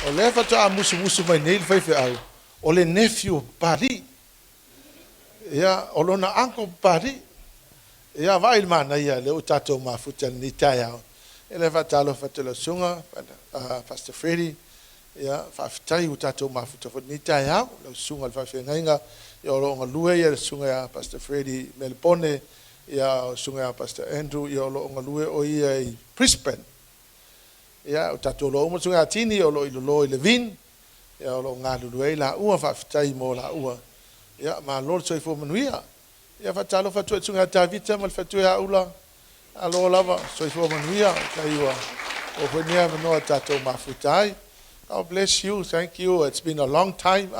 o lea faatoa musumusu mai nei le faifeau, o le nephew o Papalii. Ia, o lona uncle Papalii. Ia, vaai i le manaia lea ua tatou mafuta i lenei taeao. Ia, lea faatalofa atu i lau susuga, Pastor Freddie. Ia, faafetai ua tatou mafuta foi i lenei taeao. Lau susuga i le faafeagaiga, ia, o lo o galue ia le susuga ia Pastor Freddie i Melepone, ia, o le susuga ia Pastor Andrew, ia, o lo o galue o ia i Brisbane. Ia, o tatou loa uma le susuga ia Tini, o lo o i lalo i Levin, ia, o lo o galulue ai laua, faafetai mo laua. Ia, malo le soifua manuia. Ia, faatalofa atu ai i le susuga ia Tavita ma le faletua ia Ula, alo lava, soifua manuia, tai ua o foi nei avanoa tatou mafuta ai. God bless you, thank you. It's been a long time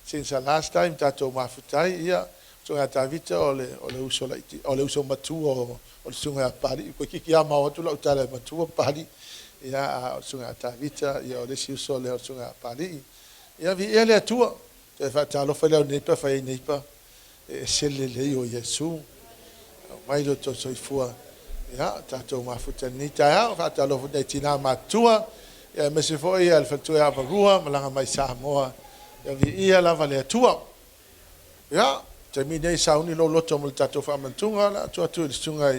since the last time tatou mafuta ai. Ia, susuga ia Tavita o le uso laiti, o le uso matua o le susuga ia Papalii. Koe kiki a mao atu lau tala e matua Papalii. Ia, a o le susuga ia Tavita, ia o le isi uso lea o le susuga ia Papalii. Ia, viia le Atua. Toe faatalofa i le au neipa, fai ai neipa, e ese le lelei o Iesu. Aumai lo outou soifua. Ia, tatou mafuta i lenei taeao, faatalofa i nai tina matutua, ia aemaise foi ia le faletua ia Avarua, malaga mai Samoa. Ia viia lava le Atua. Ia, taimi nei sauni lou loto mo le tatou faamanatuga, o le a tuu atu i le susuga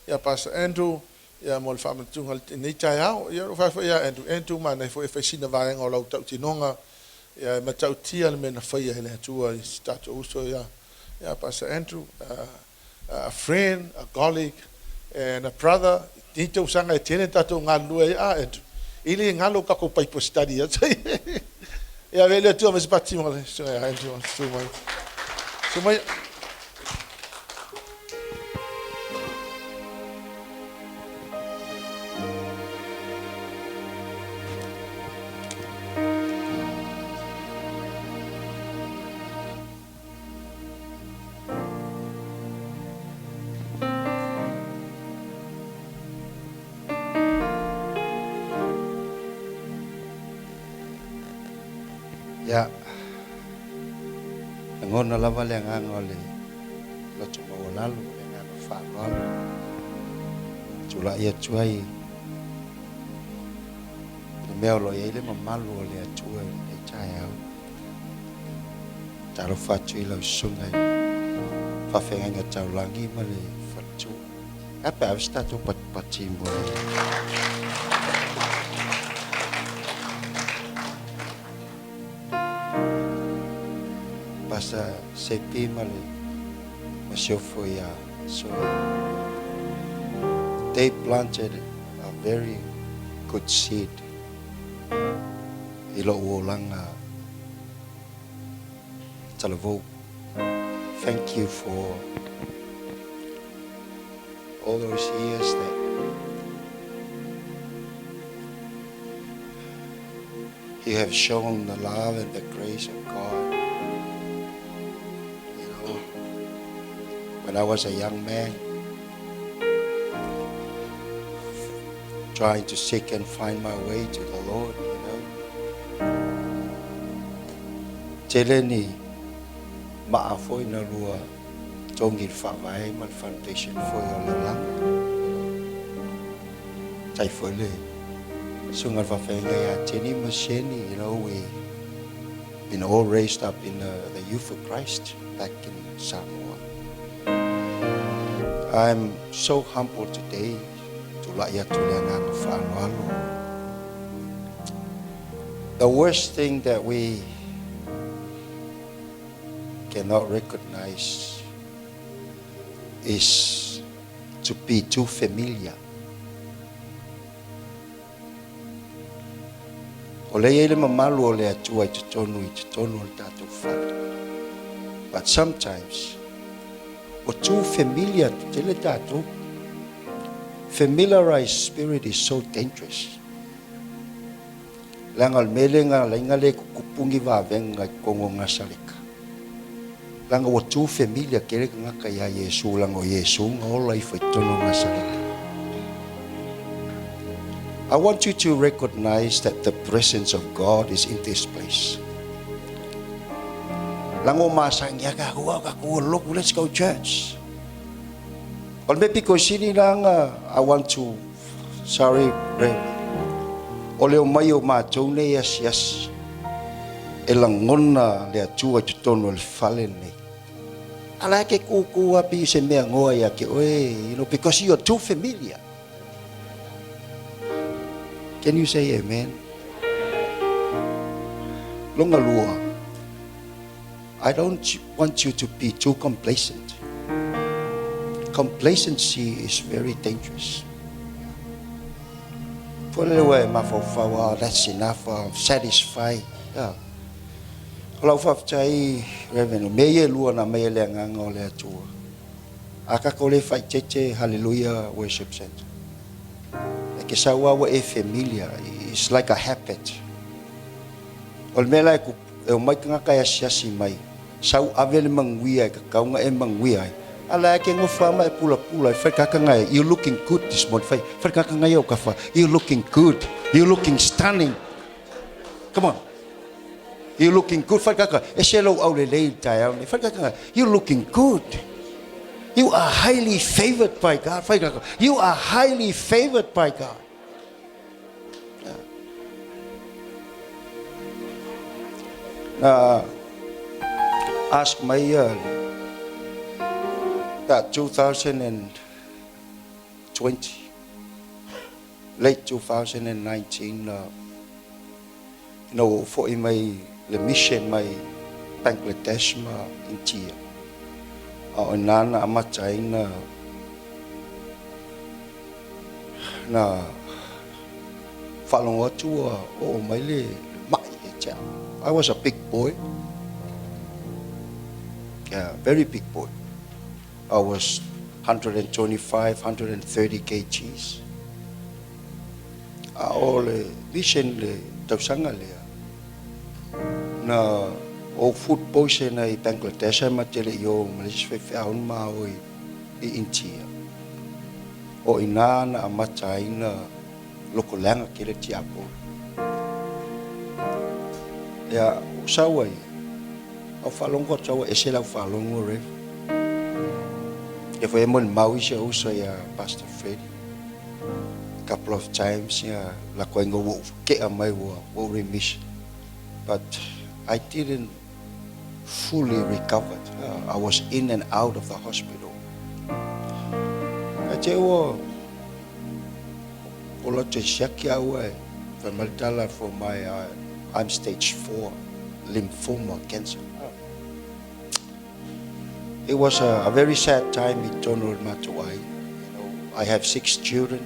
ia Pastor Andrew, ia mo le faamanatuga i lenei taeao. Ia, o lou fai foi ia Andrew, Andrew manaia foi e fai sina vaega o lau tautinoga, ia e matautia le mea na faia e le Atua i si tatou uso ia Pastor Andrew, a friend, a colleague and a brother. Ni tausaga e tele tatou galulue ai a Andrew. I le galo tatou Bible study. Ia avea le Atua ma se pati mo le susuga ia Andrew. Susu mai. Susu mai. Ia, lagona lava le agaga o le loto maualalo, le agaga faaaloalo, tulai atu ai i le mea o lo o i ai le mamalu o le Atua i lenei taeao. Talofa atu i lau susuga i le faafeagaiga taulagi ma le faletua. Ae pe ave se tatou patipati mo le Pastor Sepi ma le masiofo ia Soe. They planted a very good seed i lou olaga talavou. Thank you for all those years that you have shown the love and the grace of God. You know, when I was a young man, trying to seek and find my way to the Lord, you know. Tele ni maa foi na lua togi le faavae ma le foundation foi o le olaga. Tai foi le susuga le faafeaiga ia Jenny ma Sheni, you know, we been all raised up in the, the youth of Christ back in Samoa. I'm so humble today tulai atu le agaga faaaloalo. The worst thing that we cannot recognize is to be too familiar. O lea e i ai le mamalu o le Atua i totonu i totonu o le tatou fale. But sometimes, ua too familiar tele tatou. Familiarized spirit is so dangerous. Leaga o le mea lea na ala ai na le tutupu ni vavega i totonu o Nasaleta. Leaga ua too familiar tele tagata ia Iesu, leaga o Iesu na ola ifo i totonu o Nasaleta. I want you to recognize that the presence of God is in this place. Leaga o masani lava tatou, oh, tatou o lotu, let's go church. O le mea pito sili la na I want to Sorry, Rev. O le omai o matou nei asiasi e lagona le Atua i totonu o le fale lenei. A la e ke kūkū a pi se mea ngoa ia ke oe, you know, because you are too familiar. Can you say amen? Longa lua, I don't want you to be too complacent. Complacency is very dangerous. Foi le ua e mafaufau, oh, that's enough, oh, I'm satisfied. Yeah. O lau faafetai, Reverend, mea ia e lua na aumai e le agaga o le Atua. A tatou le faaeteete, Hallelujah Worship Center. E ke sau lava ua e familiar, it's like a habit. O le mea la e kupu, E omai tagata e asiasi mai, sau ave le manuia e tatau ona e manuia ai. A la e ke nofo lava ma e pulapula e fai kaka ngai, you looking good this morning. Fai, fai kaka ngai au kafa, you looking good, you looking stunning. Come on. You looking good. Fai kaka, e se lou aulelei i le taeao nei. Fai kaka ngai, you looking good. You are highly favored by God. Fai kaka, you are highly favored by God. Na ask mai ia that 2020, late 2019, ina ua ou foi mai le mission mai Bangladesh ma India. A o ina na amata ai na na faalogo atu ua oo mai le mai ia te au. I was a big boy. Yeah, very big boy. I was 125, 130 kgs. A o le mission le tausaga lea, na ou food poison ai i Bangladesh ae ma te le i o ma le isi faifeau na ma o i India. O ina na amata ai na loko leaga kele tiapolo. Ia, ou sau ai, au faalogo atu au ua ese lau faalogo, Rev. Ia foi e molimau isi ou uso ia Pastor Freddie. A couple of times ia lako ai ua ou kea mai ua ou remission. But I didn't fully recovered. I was in and out of the hospital. Ae te ua ola te siaki au e fai mai le tala for my I'm stage 4 lymphoma cancer. It was a very sad time i totonu o le matou aiga. You know, I have 6 children.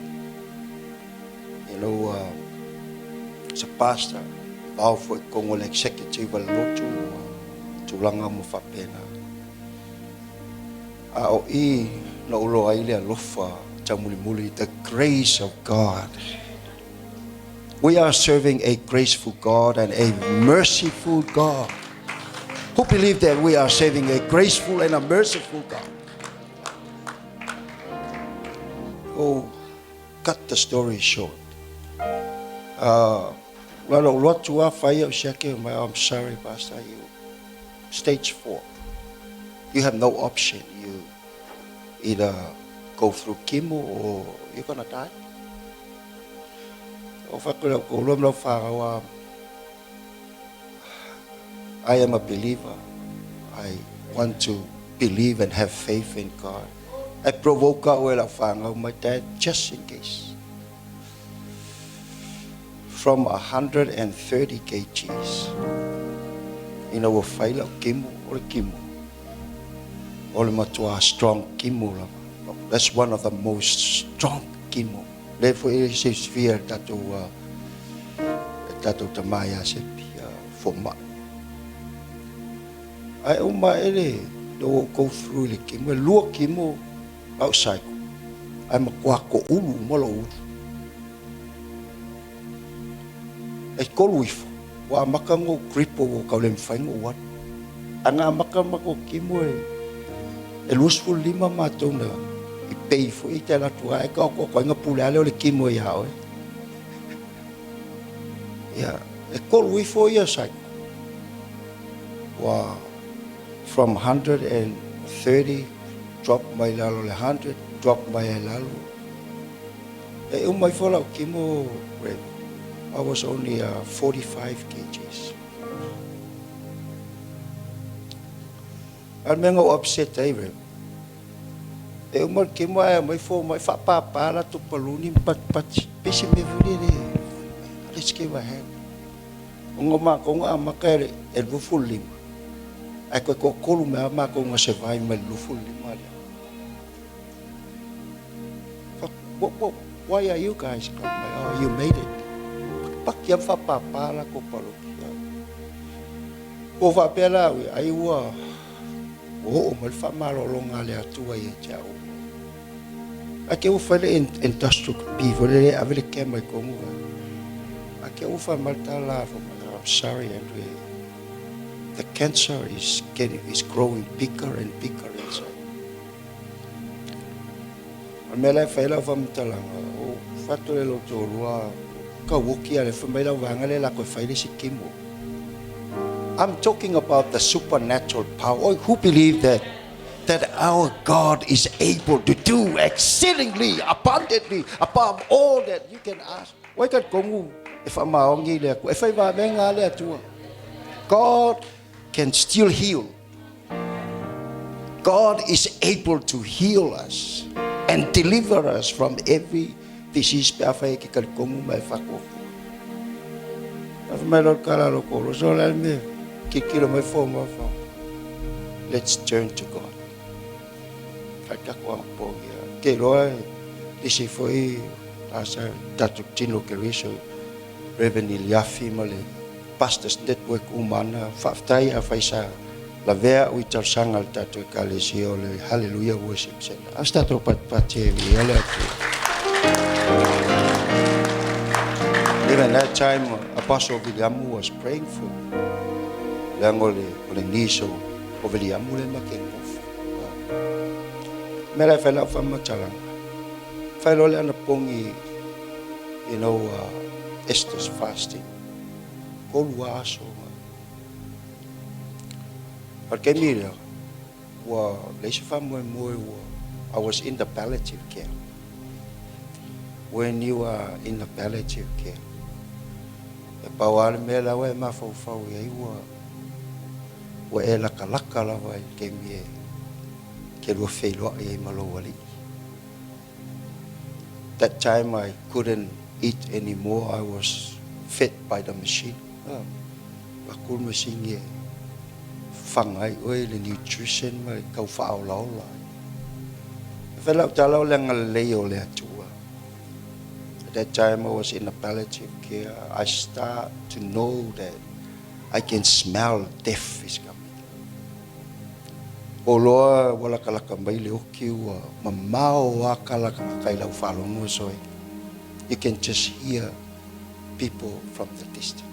You know, as a pastor, vao foi i totonu o le executive a le lotu, tulaga uma faapena. A o i na ou loa ai le alofa taumulimuli, the grace of God. We are serving a graceful God and a merciful God. Who believe that we are serving a graceful and a merciful God? Oh, cut the story short. La lou alu atu a fai au siaki mai, I'm sorry, Pastor, you stage 4. You have no option. You either go through chemo or you're gonna die. O whakura lau kōrua ma lau whānau, I am a believer. I want to believe and have faith in God. I provoke au e lau whānau, my dad, just in case. From 130 kgs, ina ua fai lau chemo, o le chemo, o le matua strong chemo lava. That's one of the most strong chemo. Le foi e se sifia e tatou, e tatou tama ia Sepi, fomai. Ae uma e le, le ua go through le chemo, e lua chemo outside. Ae matua toulu uma lou ulu. E tolu ifo, ua amata ona ou cripple ua tau le mafai ona ou alu. Ae na amata matou chemo e, e 25 matou na i pay foi e te alu atu lava e taoto atu ai ona pule lava lea o le chemo ia oe. Ia, e tolu ifo ia cycle. Ua from 130 drop mai lalo le 100, drop mai ai lalo. E uma ifo lau chemo, I was only 45 kgs. A le mea na ou upset ai, Rev. E uma le chemo ae aumai fomai faapapa latou paluni ma patipati. Pei se mea foi lele, let's give a hand. Ona o matou na amata e 25, ae toe toatolu mai lava matou na survive mai le 25 lea. What, what, why are you guys come? Oh, you made it. Patipati lava faapapa latou paluni. Ua faapea la au, ai ua oo mai le faamalologa a le Atua ia te au. Ae te ua fai le endoscopy foi lele e ave le camera i totonu la. Ae te ua fai mai le tala fai mai, I'm sorry Andrew, the cancer is getting, is growing bigger and bigger inside. O le mea la e fai ai lau faamatalaga, o fatu le loto lua tauoki a le fai mai lau vaega lea la toe fai le isi chemo. I'm talking about the supernatural power. Oh, who believe that our God is able to do exceedingly abundantly above all that you can ask? Wai ka kongu e whamaongi le Atua, e whai vāvenga le Atua. God can still heal. God is able to heal us and deliver us from every disease pe a whai e ke kalikongu mai whakofu. A whai mai lor kara lo koro, so le me kikiro mai fo ma fo. Let's turn to God. Whai tako ang pongia. Ke roa e lisi foi asa tatu tino ke riso Reverend Iliafi ma le Pastors Network uma ana faafetai a fai sa lavea ui talosaga a le tatou Ekalesia o le Hallelujah Worship Center. A se tatou patipati e viia le Atua. Even that time, Apostle Viliamu was praying for me. Leaga o le, o le niece o, o Viliamu le ma ke nofo. Mea la e fai lau faamatalaga. Fai loa le anapogi, Esther's fasting. Tolu aso. A o le taimi lea, ua leai se faamoemoe ua, I was in the palliative care. When you are in the palliative care, e pau lava le mea la ua e mafaufau i ai ua, ua e lakalaka lava i le taimi e te lua feiloai ai ma lou Alii. That time I couldn't eat anymore, I was fed by the machine. Avatu le masini e fafaga ai oe i le nutrition ma le tau faaolaola ai. E fai lau tala o le agalelei o le Atua. At that time I was in a palliative care, I start to know that I can smell death is coming. Ua loa ua lakalaka mai le oki ua mamao lava kalakaka i lau faalogo so you can just hear people from the distance.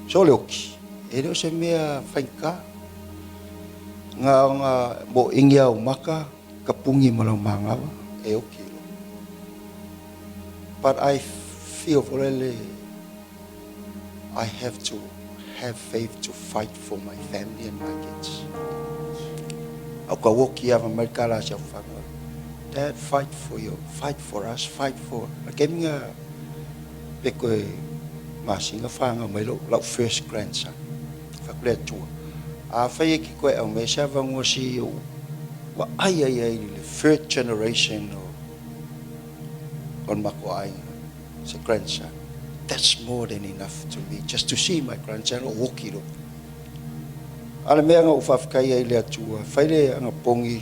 So le oki, e le o se mea faigata. Na ona moʻiga au maka, ka puni ma lau manava, e oki loa. But I feel for lele I have to have faith to fight for my family and my kids. Au ka woki ava mai ka la sia whanau. Dad, fight for you, fight for us, fight for. A ke minga pe koe masinga whanga mai lo lau first grandson. Whakule atua. A whai e ki koe au me se avangua si o wa ai ai ai le third generation o on mako ainga. Se grandson. That's more than enough to me, just to see my grandson o oki lo. A le mea nga u whawhikai ai le atua, whai le anga pongi,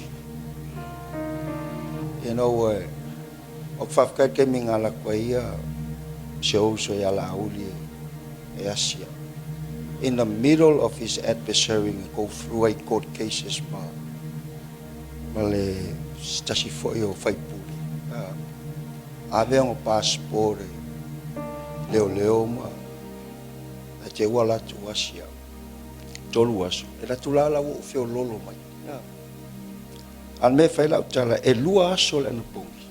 you know, o whawhikai ke mi ngā la koe ia, se ouso ia la uli e asia. In the middle of his adversary go through a court cases ma, ma le tasi foi o whaipuli. Ave ona passport e leoleo ma ae te ua latou asia tolu aso e latu la la ua ou feololo mai. A le mea e fai lau tala e lua aso le anapogi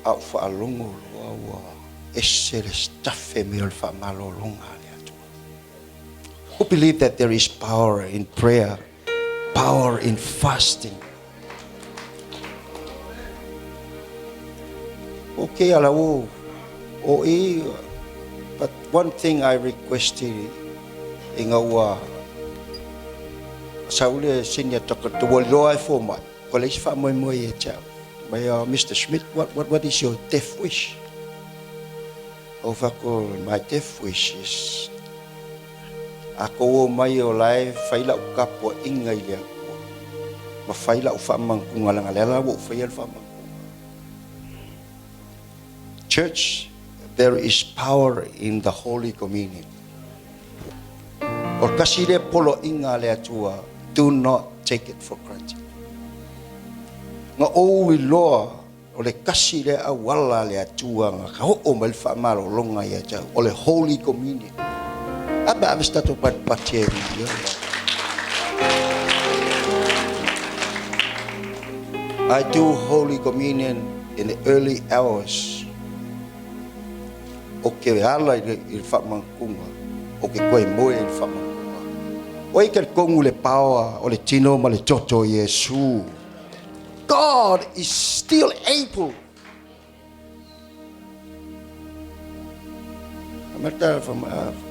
a ou faalogo loa ua ese le tafe mai o le faamalologa a le Atua. Who believe that there is power in prayer, power in fasting? Okay, ala o o i but one thing I requested i nga ua saule senior doctor te ua loa e fo mai ko le isi faamoemoe ia te au mai Mr. Smith, what is your death wish? O fako my death wish is a kou o mai o lae fai lau kapuaʻiga i le Akua ma fai lau faamantuga leaga lea la ua ou faia le faamantuga. Church, there is power in the Holy Communion. O le tasi lea poloaiga a le Atua, do not take it for granted. Na ou iloa o le tasi lea auala a le Atua na ka oo mai le faamalologa ia te au, o le Holy Communion. A pe a ave se tatou patipati ai i I do Holy Communion in the early hours o ke ala i le faamanatuga, o ke koe moe i le faamanatuga. O ai ke kongu le paoa o le tino ma le toto Iesu. God is still able. Mata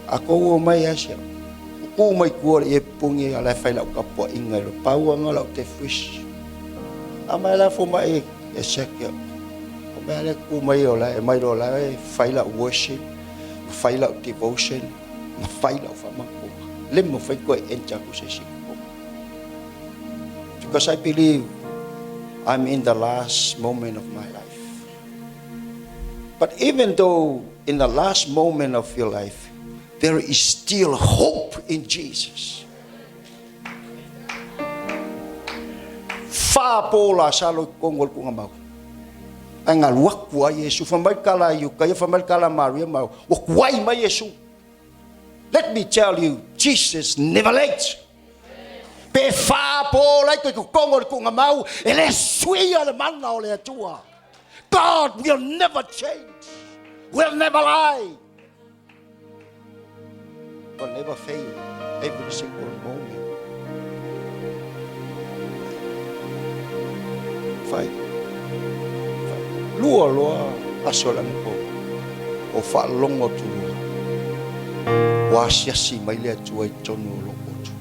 a kou o mai asia. Ku mai kua le e pungi a le whai lau kapua inga i lo pauanga lau te fish. A mai la fo mai e seke. O mea le ku mai o la e mai lo la e whai lau worship, whai lau devotion, ma whai lau whamakunga. Le mo whai koe enta ku se sik. Because I believe I'm in the last moment of my life. But even though in the last moment of your life, there is still hope in Jesus. Fa po la sa lo kongo ku mau. Ai nga luaku a Yesu fa mai kala yu ka fa mai kala Maria mau. Wa kuai mai Yesu. Let me tell you, Jesus never late. Pe whā pō lai koe ko kongo le kunga mau, e le suia le mana o le Atua. God will never change, will never lie, will never fail. every single moment. Fai. Fai. Lua loa aso o le anapo. O faalogo atu loa. Ua asiasi mai le Atua i totonu o lou potu.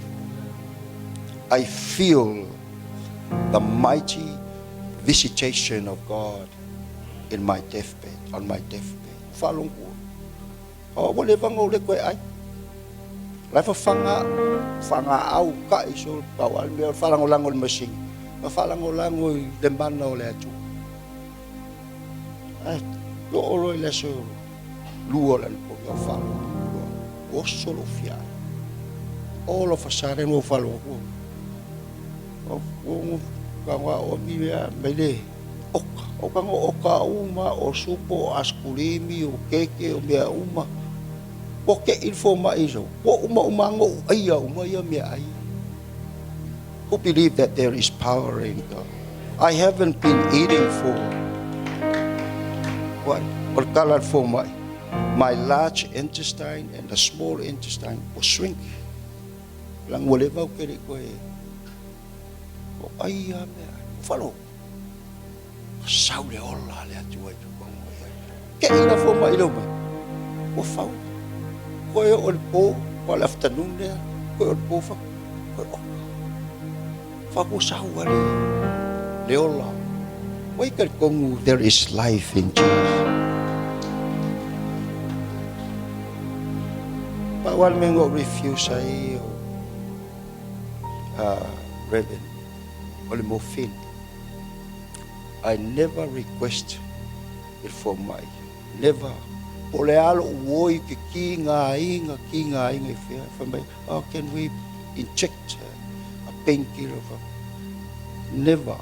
I feel the mighty visitation of God in my deathbed, on my deathbed. Faalogo. Oh, ua leva ona ou le toe ai. La e fafaga au, faga au kai so pau a le mea o le faalagolago i le masini, ma faalagolago i le mana o le Atua. Ae oo loa i le aso lua o le anapogi au faalogo loa, ua oso lou fiaai. All of a sudden ua ou faalogo atu, ua ua mai le oka, oka no oka uma, o supo, o askulimi, o keke, o mea uma. Ua te i le fomai so, ua uma uma no aia uma ia mea ai. Who believe that there is power in God? I haven't been eating for what? O le tala le fomai. My large intestine and the small intestine was shrink. Lang ua leva au ke le koe. O ai a mea. O whalo. Sau le ola le Atua i totonu o ia. Ke i la fomai leo mai. Ua fau. Koe o le pō, o le afternoon lea. Koe o le pō wha. Koe oka. Wha sau ale. Le ola. Wai ka kongu, there is life in Jesus. Pa wal me ngo refuse ai o Reverend o le morphine. I never request it for my never. Po le alo oi ke ki ngā inga ki ngā inga i whea. Whai mai, oh, can we inject a painkiller? Never.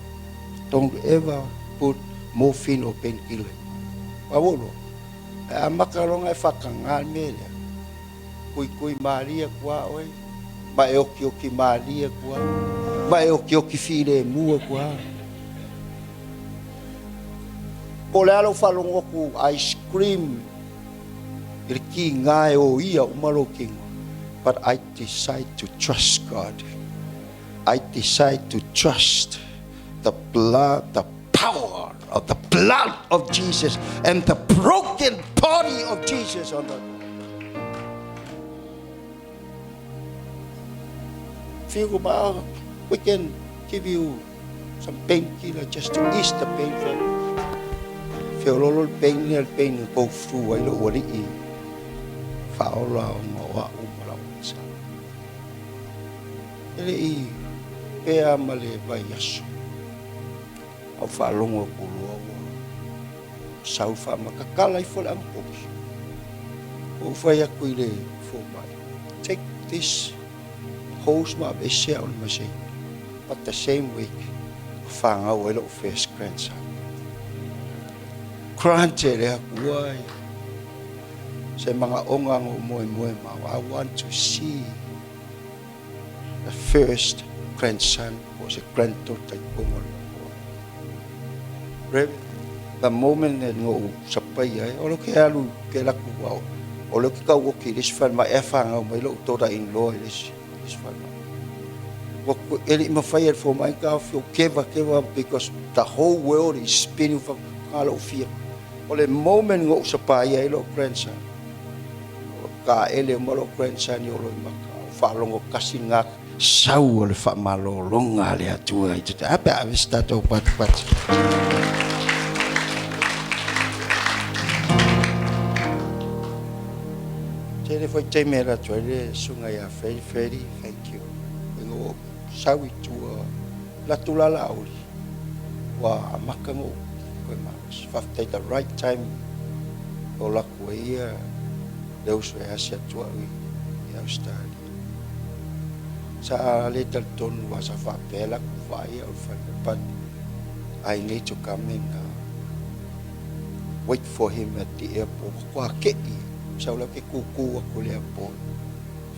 Don't ever put morphine or painkiller. Wa wolo. A makaronga e whakangā me lea. Kui kui maria kua oe. Ma e oki oki maria kua. Ma e oki oki file mua kua. Po le alo whalongo ku ice cream. I le ki ngā e o ia umalo kingo. But I decide to trust God. I decide to trust the blood, the power of the blood of Jesus and the broken body of Jesus on the Feel about we can give you some painkiller just to ease the pain for feel lolo pain le pain go through ai lo wali i whaola o ngā wa umala o sa. Ele i pea ma le vai aso. Au whaalongo ko loa ua. Sau wha makakala i fo le anapogi. O whai aku i le fomai. Take this hose ma ese au le masei. But the same week, whangau ai lou first grandson. Grante le aku ai. Se mga onga ngo moe moe mau. I want to see the first grandson or the granddaughter i kongo le The moment that ngo sapai ai, o lo ke alu ke laku wau. O lo ke kau oki le sifan mai e whangau mai lou daughter in law i le sifan mai. Eli ma whai e fo mai ka fio keva keva because the whole world is spinning for ka lo fia. O le moment ngo sapai ai lo grandson. O ka ele mo lo grandson yo lo maka. O whalongo kasi ngā sau o le wha malolonga le atua i te ape ave stato pat pat. Te le foi te mera tua le sunga ia Freddy, Freddy, thank you. Ngo sau i tua latu la auli. Wa maka ngo koe malas. Whaftai the right time o laku e ia le uso e asia tua ui i Australia. Sa le tal tonu wa sa whapela ku whaia o whai. But I need to come and wait for him at the airport. Kua ke i. Sa ula ke kuku aku le airport.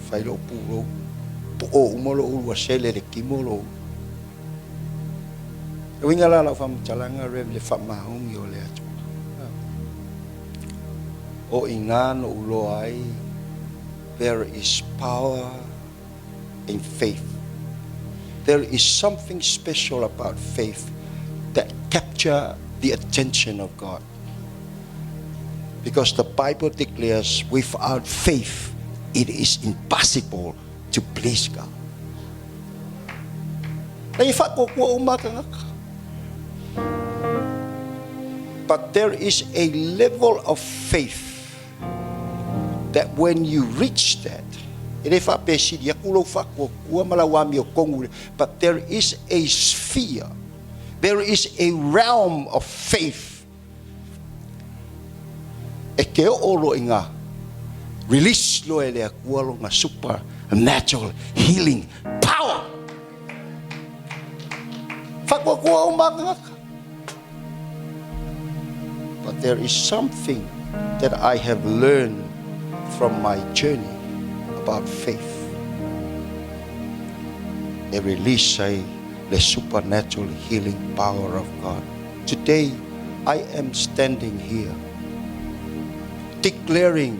Whai lo puro. Po o umolo ulu a sele le kimo lo. E winga la lau whamutalanga rem le whamahungi o le atua. O ingano uloa ai, there is power in faith. There is something special about faith that capture the attention of God. Because the Bible declares without faith, it is impossible to please God. But there is a level of faith that when you reach that, e le faapea e sili atu lou faatuatua ma lau amiotonu, but there is a sphere, there is a realm of faith e te oo loa ina release loa e le Atua lona supernatural healing power. Faatuatua uma tagata. But there is something that I have learned from my journey about faith. E release ai le supernatural healing power of God. Today, I am standing here declaring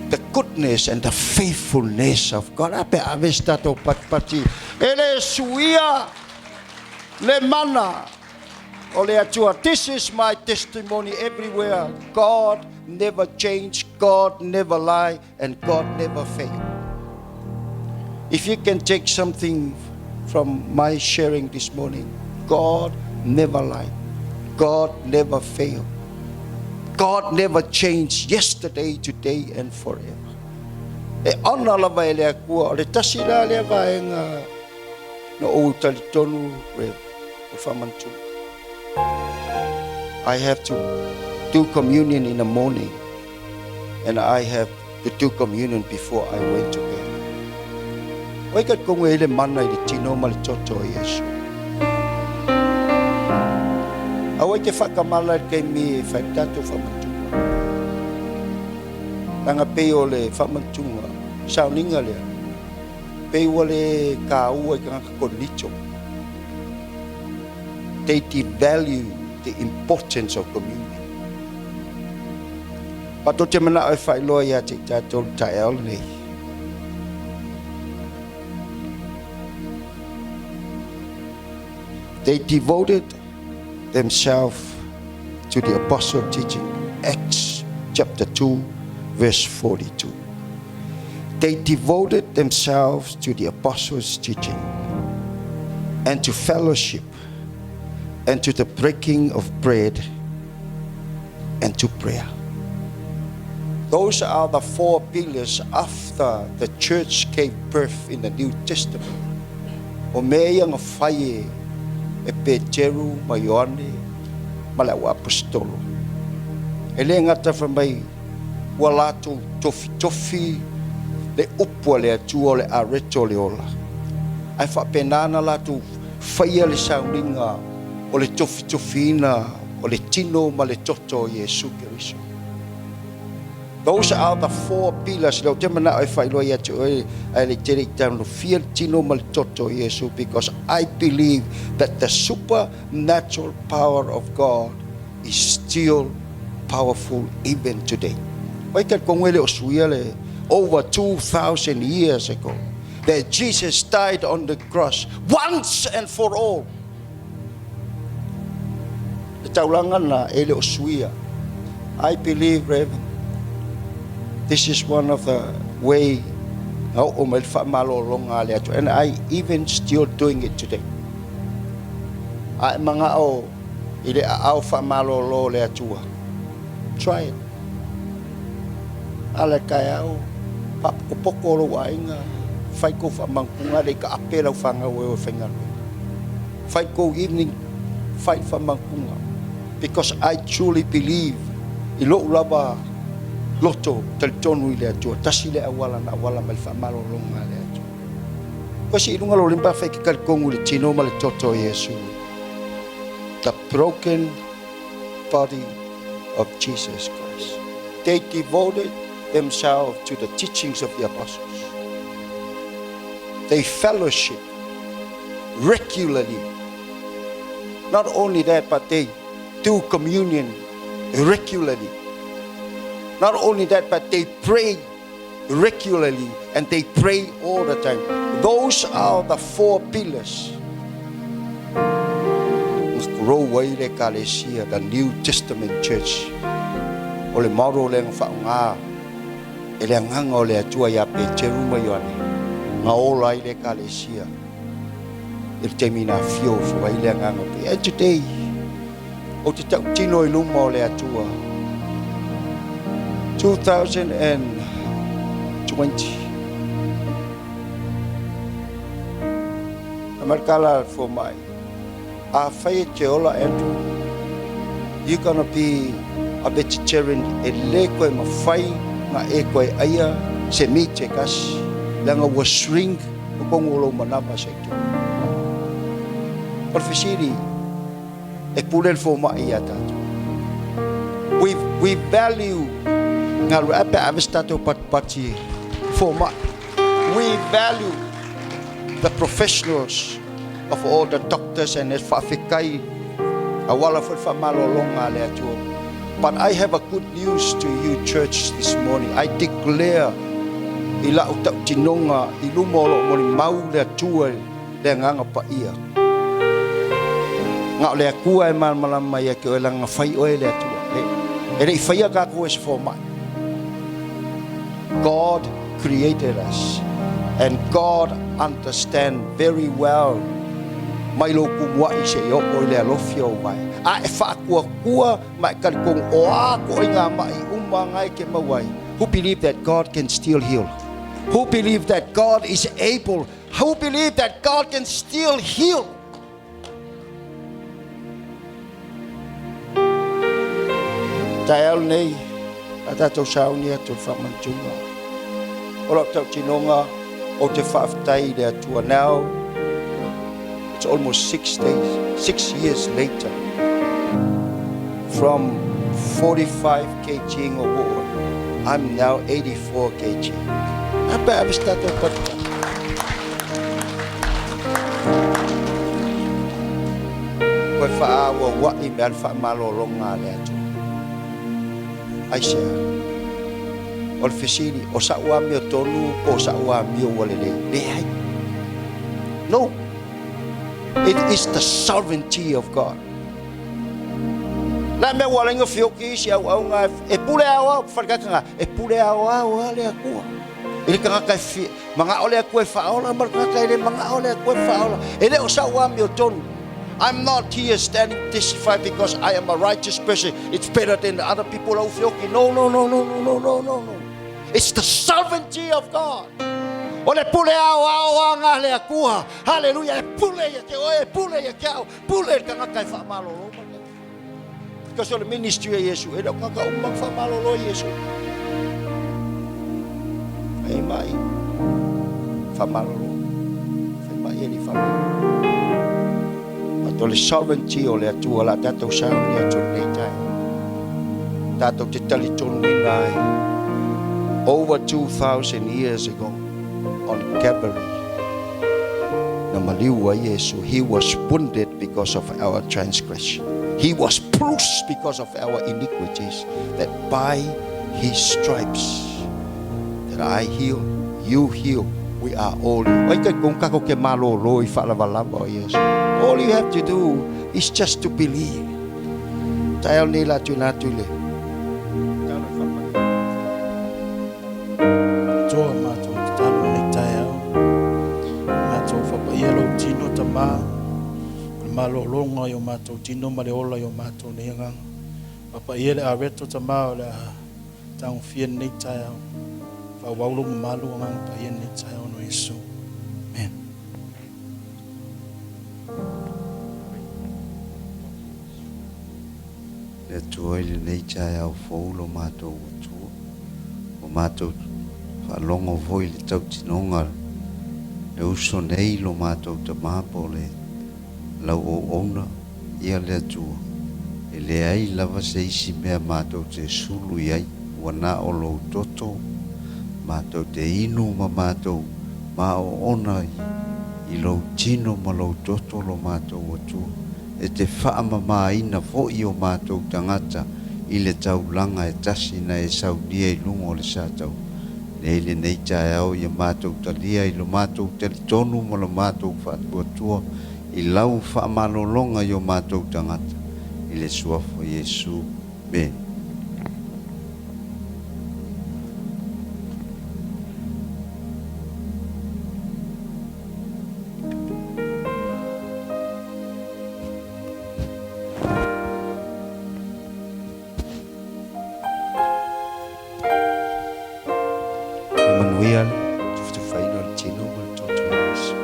the goodness and the faithfulness of God. A pe ave se tatou patipati e le suia le mana o le Atua. This is my testimony everywhere. God never change, God never lie, and God never fail. If you can take something from my sharing this morning, God never lie. God never fail. God never changed yesterday, today, and forever. E ona lava e le Atua, o le tasi la lea vaega na ou talitonu Rev. O Famantu. I have to do communion in the morning and I have to do communion before I went to bed. Oi ka kongo e le mana i le tino ma le toto o Iesu. Aua e te whakamala i le taimi e whai tatou whamantunga. Langa pei o le whamantunga, sauniga lea, pei ua le kāua i tagata Korinito. They devalue the importance of communion. But o te manao e whailoa ia te i tātou le taeao lenei. They devoted themselves to the apostle teaching. Acts chapter 2 verse 42. They devoted themselves to the apostles' teaching and to fellowship and to the breaking of bread and to prayer. Those are the four pillars after the church gave birth in the New Testament. O mea ia na fai e, e Peteru ma Ioane ma le au aposetolo. E le gata fai mai ua latou tofitofi le upu a le Atua o le areto o le ola, ae faapena na latou faia le sauniga o le tofitofiina o le tino ma le toto o Iesu Keriso. Those are the four pillars lea ou te manao e faailoa ia te oe ae le i tele i taunofia le tino ma le toto o Iesu because I believe that the supernatural power of God is still powerful even today. Oi ka kongo e le o suia le over 2,000 years ago that Jesus died on the cross once and for all. Le taulaga na e le o suia. I believe, Reverend, this is one of the way na oo mai le faamalologa a le Atua. And I even still doing it today. A e magao i le aao faamalolo o le Atua. Try it. Ala i le taeao, faapokopoko lou aiga, fai kou faamautuga le i taape lau fanau e o e faigaluega. Fai kou evening, fai le faamautuga. Because I truly believe i lou lava loto talitonu i le Atua, tasi le auala na auala mai le faamalologa a le Atua. Koe si i luga lou lima pe afai e te talitonu i le tino ma le toto o Iesu. The broken body of Jesus Christ. They devoted themselves to the teachings of the apostles. They fellowship regularly. Not only that, but they do communion regularly. Not only that, but they pray. regularly and they pray all the time. Those are the four pillars na grow ai le Ekalesia, the New Testament Church. O le model lea na faaaoga e le Agaga o le Atua ia Peteru ma Ioane, na ola ai le Ekalesia i le taimi na afio fua ai le Agaga Paia. And today, ou te tautino i luma o le Atua, 2020, Aumai le tala a le fomai, Afai e te ola Andrew, you gonna be a vegetarian e le koe mawhai na e koe aia se meat e kasi, leaga ua shrink totonu o lou manava se i tolu. O le fesili, e pule le fomai ia tatou. We value galue ae pe a ave se tatou patupati fomai. We value the professionals of all the doctors and faafetai auala foi le faamalologa a le Atua. But I have a good news to you church this morning. I declare i lau tautinoga i luma o lou molimau le Atua le Agaga Paia. Na o le Atua e malamalama ia te oe leaga na fai oe e le Atua. E le i faia tatou e se fomai. God created us and God understand very well mai lou kumua'i seia oo i le alofi o ou vae. A e fa'atuatua ma e talitonu o a to'aiga ma'i uma na e te maua ai. Who believe that God can still heal? Who believe that God is able? Who believe that God can still heal? Taeao lenei, a tatou sauni atu le faamanatuga o lau tautinoga ou te faafetai i le Atua. Now, it's almost 6 days, 6 years later, from 45 kg ngo I'm now 84 kg. Apa habis tatou patupatu. Koe faaauaua'i mea le faamalologa a le Atua. Aisea? O le fesili, o sa'u amiotonu po o sa'u amio ua lelei? Leai. No. It is the sovereignty of God. La mea ua ala ai ona fioki isi auauna e pule aoao falikaka e pule aoao a le Atua. I le tagata e fia mana'o le Atua e faaola ma le tagata e le mana'o le Atua e faaola. E le o sa'u amiotonu. I'm not here standing testify because I am a righteous person. It's better than the other people au fioki. No, no, no, no, no, no, no, no, no. It's the sovereignty of God. O le pule aoao aga le Atua. Hallelujah. E pule ia te oe, e pule ia te au, pule le tagata e faamalolo ma le Because o le ministry a Iesu, e le o tagata uma na faamalolo i Iesu. Fai mai, faamalolo. Fai mai e le faamalolo. But o le sovereignty o le Atua la tatou sauni atu lenei taeao. Tatou te talitonuina ai. Over 2,000 years ago on Calvary, na maliu ai Iesu. He was wounded because of our transgression. He was bruised because of our iniquities. That by his stripes that I heal, you heal, we are all healed. Ai kai kong kako ke malolo i faalavalava o Iesu. All you have to do is just to believe. Taeao nei la tu na tu le. Talo whapa. Toa matou tatalo nei taeao. Matou whapaia lou tino tamā. O le malologa i o matou tino ma le ola i o matou nei agaga. Papaia le areto tamā o le a tagofia nei taeao. Faaauau lou mamalu agaga paia nei taeao no Iesu. Amen. Le Atua i lenei taeao fou lo matou Atua, ua matou faalogo foi i le tautinoga le uso nei lo matou tamā po o le lau auauna ia le Atua, e leai lava se isi mea matou te sulu i ai, ua na o lou toto matou te inu ma matou maoona i lou tino ma lou toto lo matou Atua. E te faamamāina fo'i o matou tagata i le taulaga e tasi na e saunia i luga o le sa tau. Nei lenei taeao ia matou talia i lo matou talitonu ma lo matou faatuatua i lau faamalologa i o matou tagata i le Suafa o Iesu. Amene. Ia manuia le tufatufaina o le tino ma le toto o Iesu.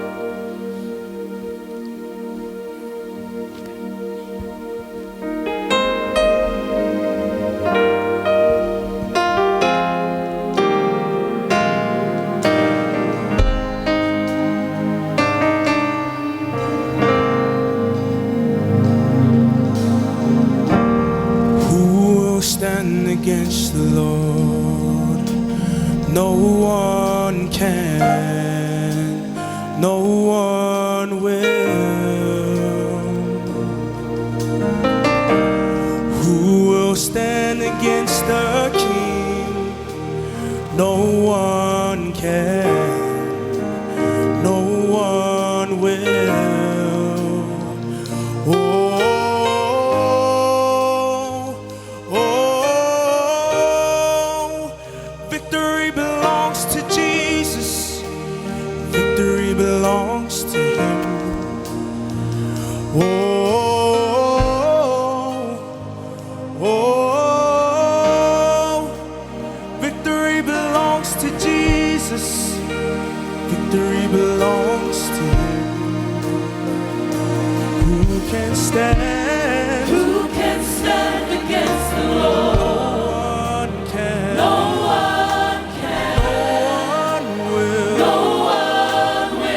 Who will stand against the Lord? No one can, no one will. Who will stand against the King? No one can, no one will. Oh, oh, victory belongs to Jesus. Victory belongs to Him. Oh, oh, victory belongs to Jesus. Victory belongs to Him. Who can stand? Who can stand against the Lord? No one can. No one can. No one will. No one will.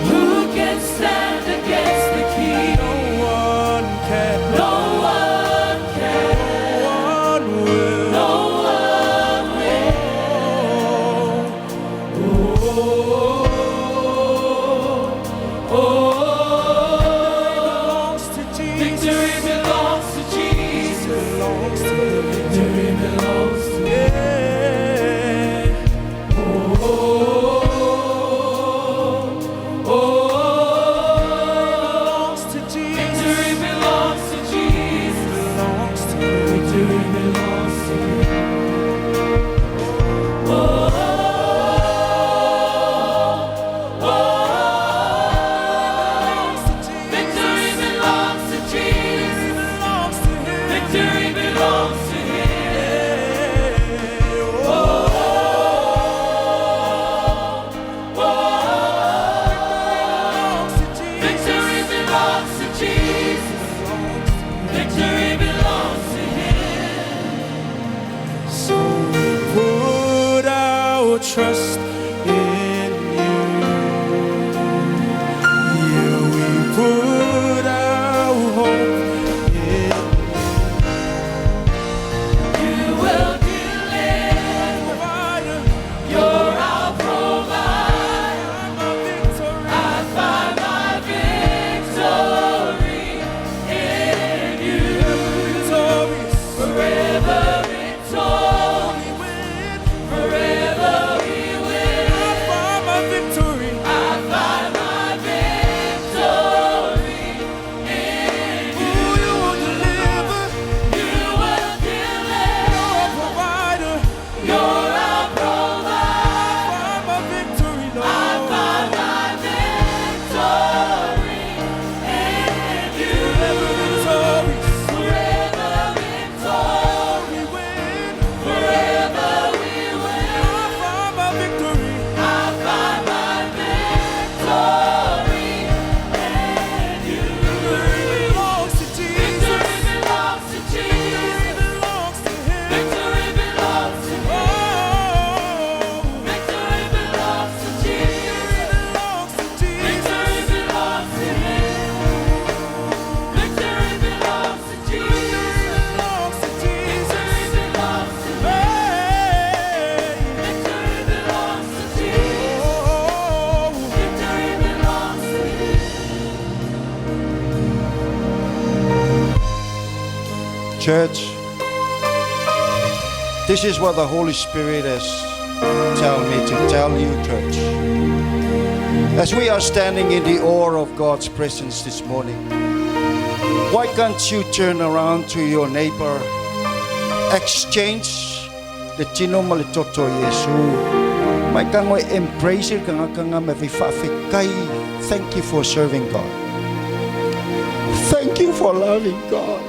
Who can stand against the King? No one can. No one can. No one will. No one will. Oh, oh, Belongs to Jesus. victory belongs to Jesus. Belongs to Him. Victory belongs to Yeah. Oh, oh, Belongs to Jesus. victory belongs to Jesus. Belongs to Him. Victory belongs to Him. Oh, oh, Belongs to Jesus. victory belongs to Jesus. Belongs to Him. Victory belongs to Him. Yeah. Oh. Belongs to Jesus. Victory belongs to Jesus. Victory belongs to Him. So we put our trust in you. Yeah, we put our hope in You will deliver. Provider. You're our provider. My victory. I find my victory in you. Victorious. Forever victorious. We win. Forever we win. I find my victory. I find my victory in Who you. you will deliver. You will deliver. You're a provider. You're our provider. Find my victory, I Lord. find my victory in you. Forever victorious. Forever victorious. We win. Forever we win. I find my victory. I find my victory in you. Victory belongs to Jesus. Victory belongs to Jesus. Belongs to Him. Victory belongs to Him. Oh, Victory belongs to Jesus. belongs to Jesus. Victory belongs to Him. Victory belongs to Jesus. Belongs to Jesus. Victory belongs to Him. Hey. Victory belongs to Jesus. Oh. Victory belongs to Him. Church, This is what the Holy Spirit has tell me to tell you, church. As we are standing in the awe of God's presence this morning, why can't you turn around to your neighbor, exchange le tino ma le toto Iesu, mai ka ngoi embrace ka ngaka me vi. Thank you for serving God. Thank you for loving God.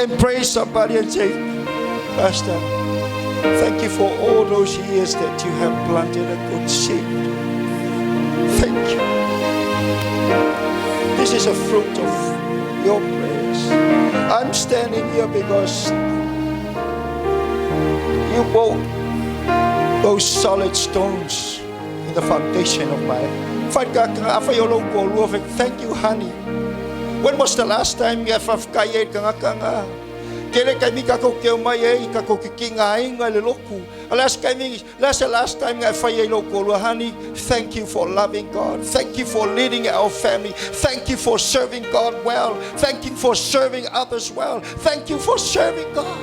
Embrace somebody and say, Pastor, thank you for all those years that you have planted a good seed. Thank you. This is a fruit of your prayers. I'm standing here because you bought those solid stones in the foundation of my life. Thank you, honey. When was the last time you have Kele kai mi ka ko ke mai e ka ko ki ngā inga le loku. Last kai mi last the last time I fai e loko honey. Thank you for loving God. Thank you for leading our family. Thank you for serving God well. Thank you for serving others well. Thank you for serving God.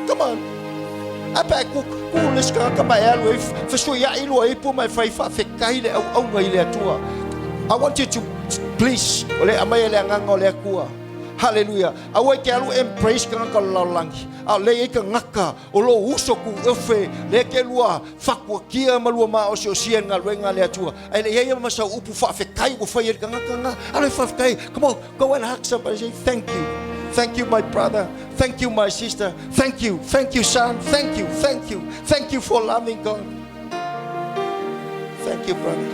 Come on. A ku ku le ska ka mai alu e fasui ia ilu e pu mai fai fa fe kai le au au ngai le atua. I want you to please ole amai le anganga o le akua. Hallelujah. Aua ke alu embrace ka ngaka lalangi. A le e ka ngaka o lo uso ku efe le ke lua fakua kia ma lua ma o si o sia nga luenga le atua. Ai le ia ma sa upu fa fe kai o fai e ka ngaka nga. Ale fa kai. Come on, go and hug somebody say thank you. Thank you, my brother. Thank you, my sister. Thank you. Thank you, son. Thank you. Thank you. Thank you for loving God. Thank you, brother.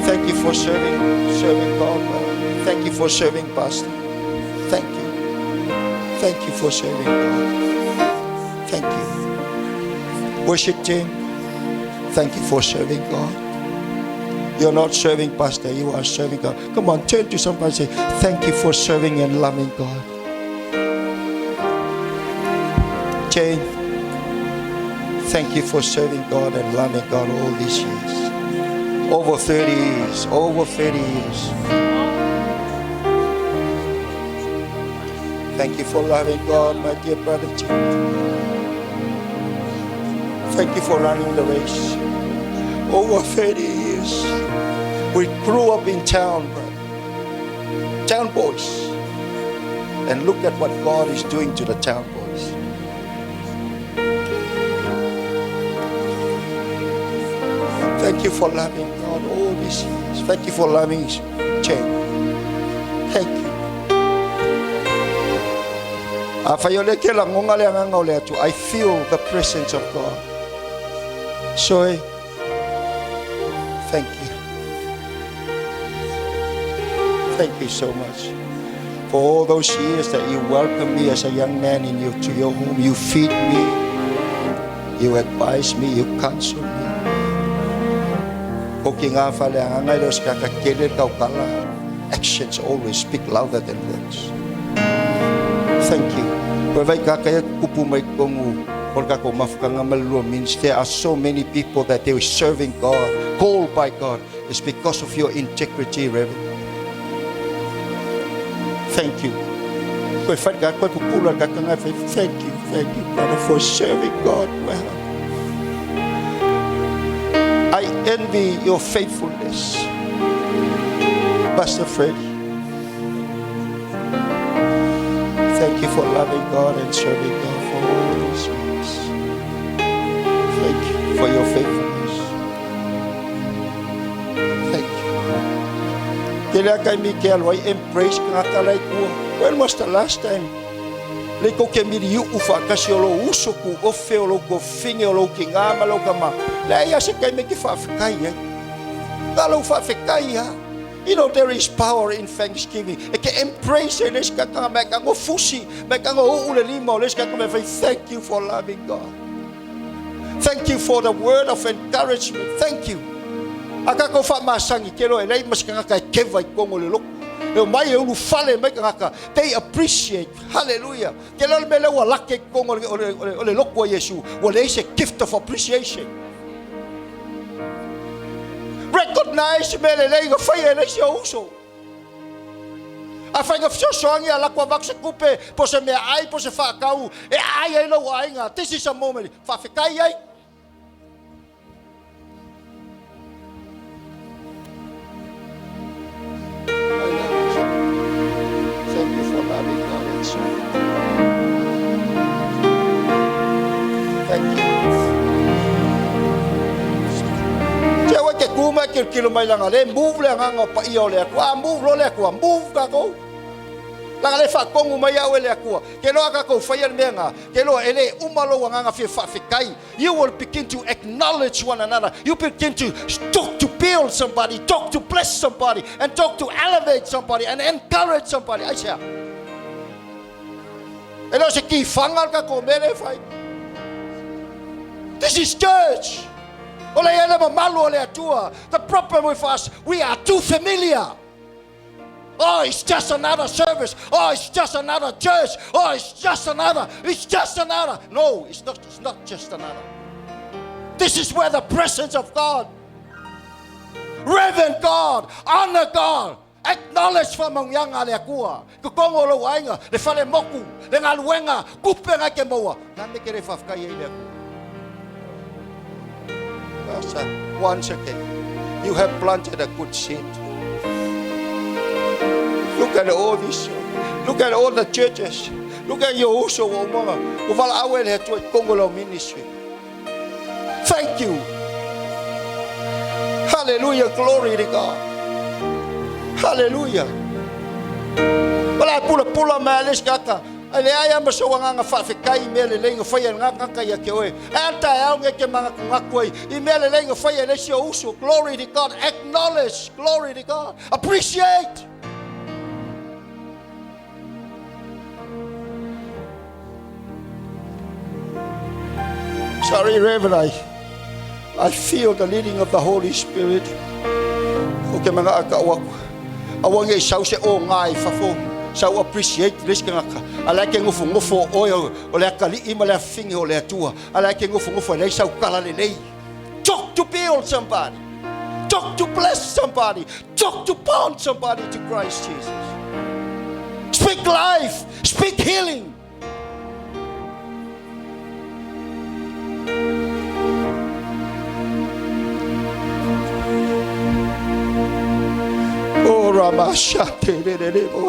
Thank you for serving God well. Thank you for serving Pastor. Thank you. Thank you for serving God. Thank you. Worship team, thank you for serving God. You're not serving Pastor, you are serving God. Come on, turn to somebody and say, thank you for serving and loving God. Jane, thank you for serving God and loving God all these years. Over 30 years, over 30 years. Thank you for loving God, my dear brother Jim. Thank you for running the race. Over 30 years. We grew up in town, brother. Town boys. And look at what God is doing to the town boys. Thank you for loving God all these years. Thank you for loving Jane. Thank you. I feel the presence of God. So, thank you. Thank you so much. For all those years that you welcomed me as a young man to your home, you feed me, you advise me, you counsel me. Actions always speak louder than words. Thank you. Means there are so many people that they are serving God, called by God. It's because of your integrity, Reverend. Thank you. Thank you, brother, for serving God well. I envy your faithfulness, Pastor Freddie. Thank you for loving God and serving God for all these years. Thank you for your faithfulness. Thank you. Embrace. When was the last time? Le ko ke miri yu ufa kasi o lo uso ku ofe o lo ko finge o lo ki ngā ma lo ka ma. Le ia se kai me ki whaafekai e. Ka lo whaafekai ha. You know, there is power in thanksgiving. E ke embrace e les ka ka me ka ngo fusi, me ka ngo ule lima, les ka ka me thank you for loving God. Thank you for the word of encouragement. Thank you. Aka ko wha masangi ke lo e lei mas ka ngaka e kewa i kongo le loko. E mai e ulu fale mai ka ngaka. They appreciate. Hallelujah. Ke lalo me lewa lake kongo o le loko a Yesu. Wa le a gift of appreciation. Recognize me le lei whai e lei uso. Afai na fesoasoani e alu atu avatu se tupe po o se meaai po o se faatau e aai ai lou aiga. This is a moment. Faafetai ai. I love you. Thank you for loving God and serving. Thank you. Te aua ke tu mai kilokilo mai leaga le move le agaga o paia o le Atua. A move loa le Atua, move tatou. Leaga le faatonu mai au e le Atua. Ke loa tatou faia le mea na, ke loa e le uma lou agaga fia faafetai. You will begin to acknowledge one another. You begin to talk to build somebody, talk to bless somebody, and talk to elevate somebody and encourage somebody. Aisea? E le o se tifaga le tatou mea lea e fai. This is church. O le ia le mamalu o le Atua. The problem with us, we are too familiar. Oh, it's just another service. Oh, it's just another church. Oh, it's just another. It's just another. No, it's not, it's not just another. This is where the presence of God, reverend God, honor God, acknowledge faamanuiaga a le Atua, totonu o lou aiga, le fale motu, le galuega, tupe na e te maua. Le a le mea e te le faafetai ai i le Atua? Pastor, once again, you have planted a good seed. Look at all this. Look at all the churches. Look at your uso ua uma ua valaau e le Atua i totonu o lau ministry. Thank you. Hallelujah. Glory to God. Hallelujah. O le a pulapula mai a le isi tagata. Ai leai a ma sou agaga faafetai i mea lelei na faia e lena tagata ia te oe. Ae a le taeao nei e te manatunatu ai i mea lelei na faia e le isi ou uso. Glory to God. Acknowledge. Glory to God. Appreciate. Sorry, Reverend, I feel the leading of the Holy Spirit. O ke mana ka o aku. Aua nei sau se o ngā i fafo. Sau appreciate le isi tagata. A la e ke nofonofo o oe o le atalii ma le afafine o le Atua. A la e ke nofonofo e leai sau tala lelei. Talk to build somebody. Talk to bless somebody. Talk to point somebody to Christ Jesus. Speak life. Speak healing. Oh, Rama Shate,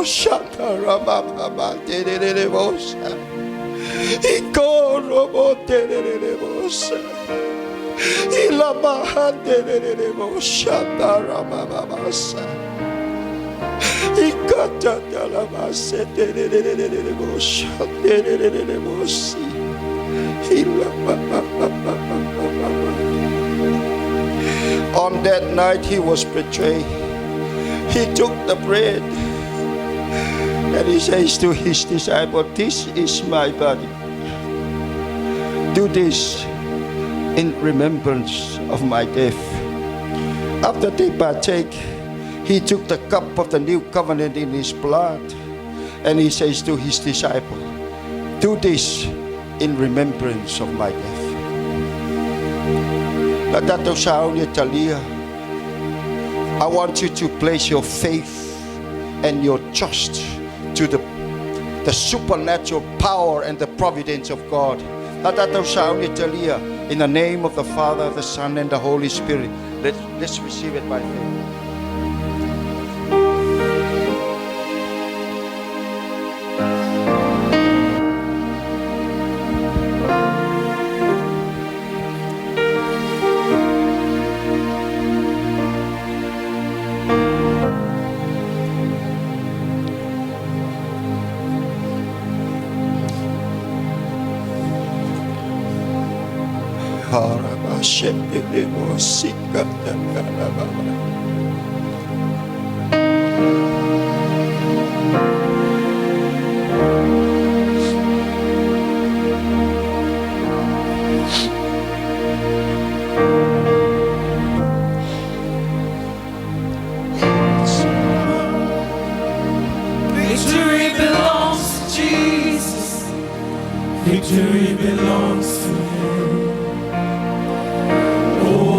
Shata, Rama Mama, Ikoro mo te re re re mo sa. Ila maha te re re re mo shata ra ma ma ma sa. Ikata ta la ma se te re re re re re mo sha te re re re re mo si. Ila ma ma ma ma ma ma ma ma. On that night he was betrayed. He took the bread and he says to his disciple, This is my body. Do this in remembrance of my death. After they partake, he took the cup of the new covenant in his blood and he says to his disciple, Do this in remembrance of my death. La tatou sauni e talia. I want you to place your faith and your trust to the supernatural power and the providence of God. La tatou sauni e talia. In the name of the Father, the Son, and the Holy Spirit. Let's receive it by faith. Victory belongs to Jesus. Victory belongs to Him. Oh,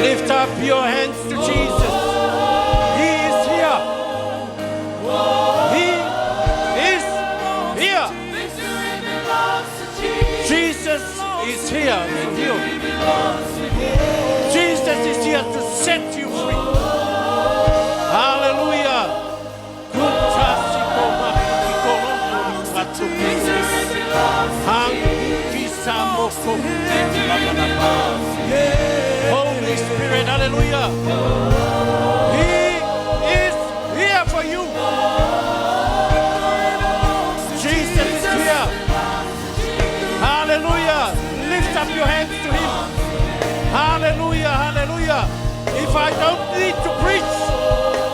Lift up your hands to Jesus. He is here. He is here. Jesus is here to heal. Jesus is here to set you free. Hallelujah. Holy Spirit, hallelujah. He is here for you. Jesus is here. Hallelujah. Lift up your hands to him. Hallelujah, hallelujah. If I don't need to preach,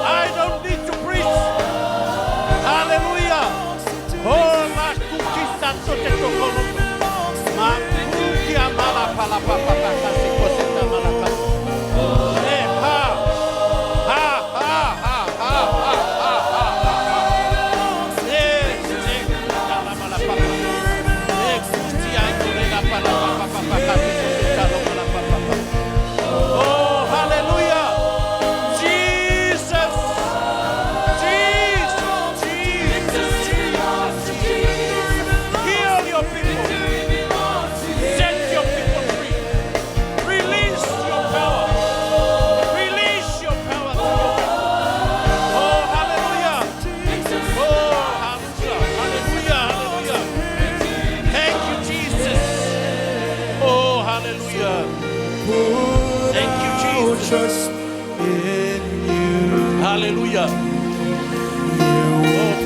I don't need to preach. Hallelujah. Oh, la kuki santo te tokolo. Ma kuki amala pala pa pa pa kasi koseta malaka. Eh, ha. Ha, ha, ha, ha, ha, ha, ha, ha, ha. Eh, eh, la mala pa pa. Eh, kusi ai kore la pa la pa pa pa pa kasi koseta lo mala pa pa pa. Oh, hallelujah. Jesus. Jesus. Jesus. Jesus. Heal your people. Set your people free. Release your power. Release your power to your people. Oh, hallelujah. Oh, hallelujah. Hallelujah. Hallelujah. Thank you, Jesus. Oh, hallelujah. Thank you, Jesus. Trust in you. Hallelujah.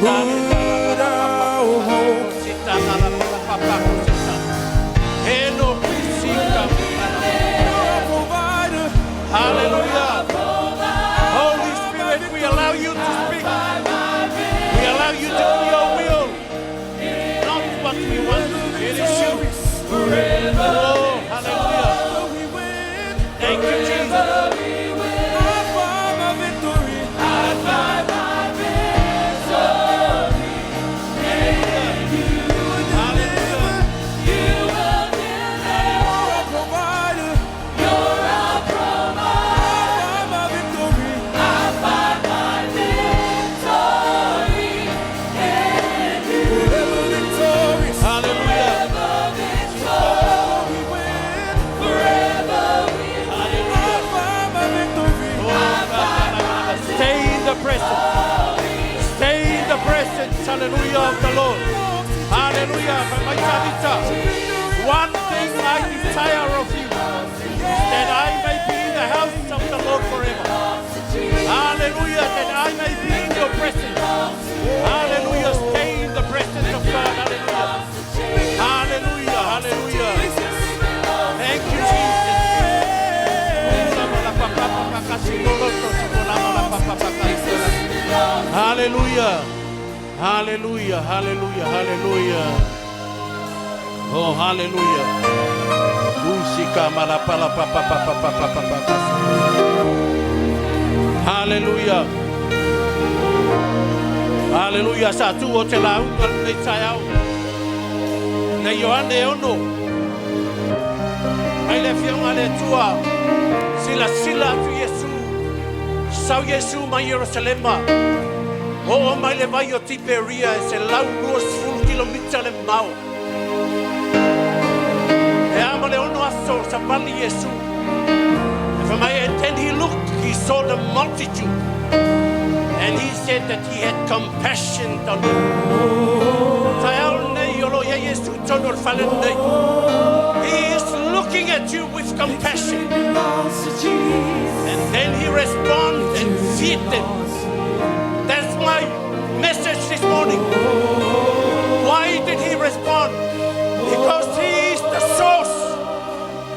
Put our hope. Provider. Hallelujah. Holy Spirit, we allow you to speak. We allow you to do your will. Not what we want. It is you. Oh, hallelujah. We win. Thank you, Jesus. I find my victory. Hallelujah. You're a provider. I find my victory. Forever victorious. Hallelujah. We win. I find my victory. Stay in the presence. Stay in the presence, hallelujah, of the Lord. Hallelujah. One thing I desire of you, that I may be in the house of the Lord forever. Hallelujah, that I may be in your presence. Hallelujah. Stay in the presence of God. Hallelujah. Hallelujah. Hallelujah. Thank you, Jesus. Hallelujah. Hallelujah. Hallelujah. Hallelujah. Oh, hallelujah. Usika malapala pa pa pa pa pa pa pa pa pa. Hallelujah. Hallelujah. Sa tu o te launga nei tai au. Nei Ioane e ono. Mai le fionga le tua. Sila sila atu Iesu. Sau Iesu mai Ierusalema. O o mai le vai o Tiberia e se lau 20 kilomita le mau. E ama le ono aso sa pali Iesu. E fa mai, and then he looked, he saw the multitude. And he said that he had compassion on them. Tai au nei o lo ia Iesu tono le fale nei. He is looking at you with compassion. And then he responds and feed them. That's my message this morning. Why did he respond? Because he is the source.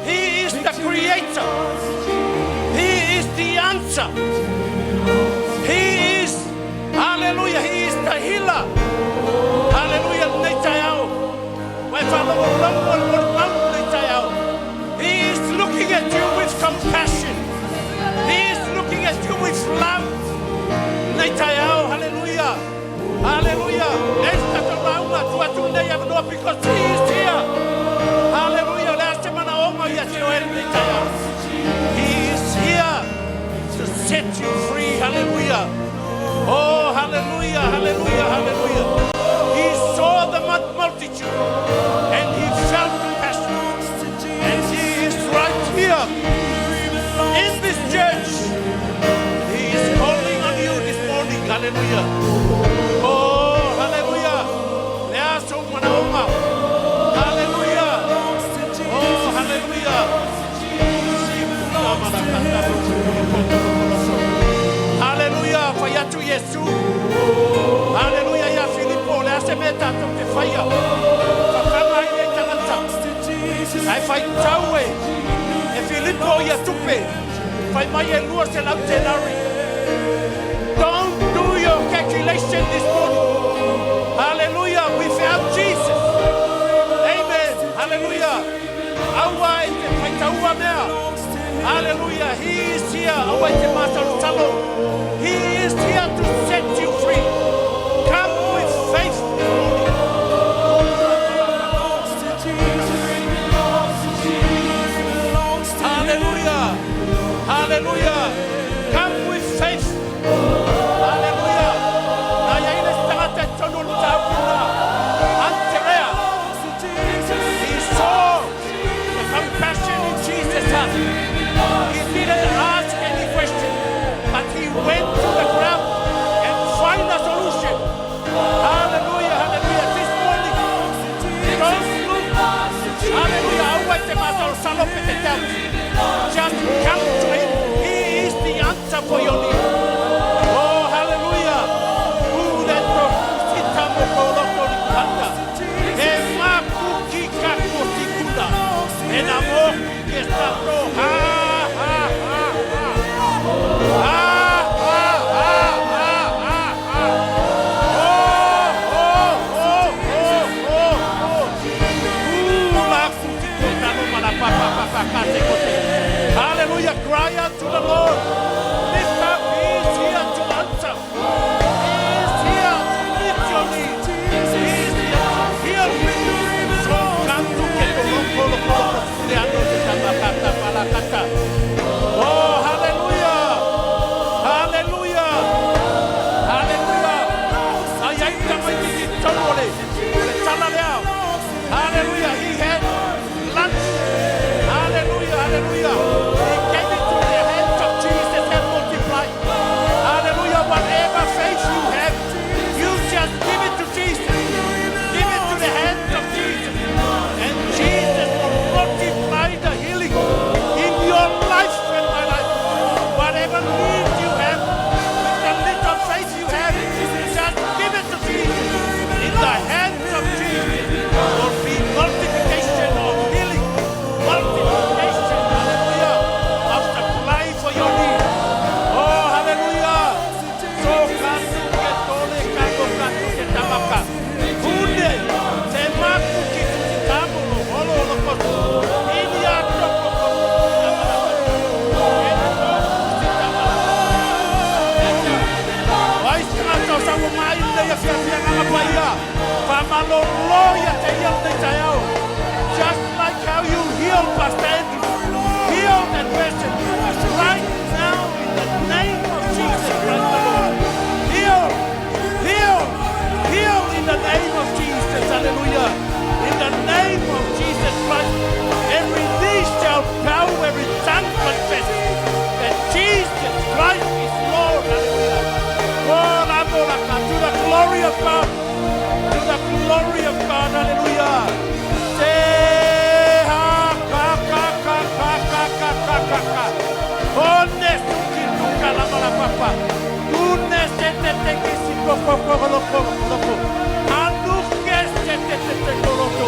He is the creator. He is the answer. He is, hallelujah, he is the healer. Hallelujah, nei tai au. Wai whalawa rongo le mori mau nei tai au. He is looking at you with compassion. He is looking at you with love. Nei tai au, hallelujah. Hallelujah. Esta te launga tu atu nei avanoa because he is here. Hallelujah. Le ase mana onga ia te oe nei tai au. He is multitude and he felt compassion. And he is right here in this church. He is calling on you this morning. Hallelujah. Oh, hallelujah. Le aso manaonga. Hallelujah. Oh, hallelujah. Hallelujah. Fai atu Iesu. Hallelujah. Ia Filipo. Le ase me tātou te whaia. Whakanga i nei tangata. Ai whai tau e. E Filipo ia tupe. Whai mai e lua se lau tenari. Don't do your calculation this morning. Hallelujah. We found Jesus. Amen. Hallelujah. Aua e te whaitaua mea. Hallelujah. He is here. Aua e te mātalo. He is here to set you free. Come with faith this morning. Hallelujah. Hallelujah. Come with faith. Hallelujah. Na ia ile tangata e tonu o le tāpuna. Anterea. He saw the compassion in Jesus' heart. He didn't ask any question, but he went to the ground and find a solution. Hallelujah, hallelujah. This morning, don't look. Hallelujah. Aua te mātalo salo pe te tau. Just come to him. He is the answer for your need. Oh, hallelujah. Ule to sita mo koloko ni kanda. E maku ki ka kotikuna. E na mo ki esta to. Ha, ha, ha, ha. Ha, ha, ha, ha, ha, ha. Oh, oh, oh, oh, oh, oh. Ula kutikota no mana pa pa pa pa ka te kote. Hallelujah. Cry out to the Lord. Lift up. He is here to answer. He is here to meet your needs. He is here to heal you. So kantu ke to loko loko loko le ano te tama kata palakata. Oh, hallelujah. Hallelujah. Hallelujah. Ai ai tama i te tonu ole. O le tala lea. Hallelujah. He had lunch. Hallelujah. Hallelujah. He gave it to the hands of Jesus and multiplied. Hallelujah. Whatever faith you have, you just give it to Jesus. Give it to the hands of Jesus. And Jesus will multiply the healing in your life and my life. Whatever need you have, with the little faith you have, just give it to Jesus. In the hands of Jesus will be multiplication of healing, multiplication, hallelujah, of supply for your need. Oh, hallelujah. So kanu ke tole kano katu ke tamaka. Hunde, te maku ki tuti tamolo, olo olo koto. Inia toko koto tamalaka. E toku si tamalaka. Ai tangata o sa ua mai nei a fia fia nganga paia. Whamalolo ia te ia nei tai au. Just like how you healed Pastor Andrew. Heal that person right now in the name of Jesus Christ the Lord. Heal, heal, heal in the name of Jesus. Hallelujah. In the name of Jesus Christ, every knee shall bow, every tongue confess that Jesus Christ is Lord. Hallelujah. Oh, to the glory of God. To the glory of God. Hallelujah. Te ha ka ka ka ka ka ka ka ka ka. One suki tuka la mala papa. Une se te te ki si ko ko ko lo ko lo ko. Anu ke se te te te ko lo ko.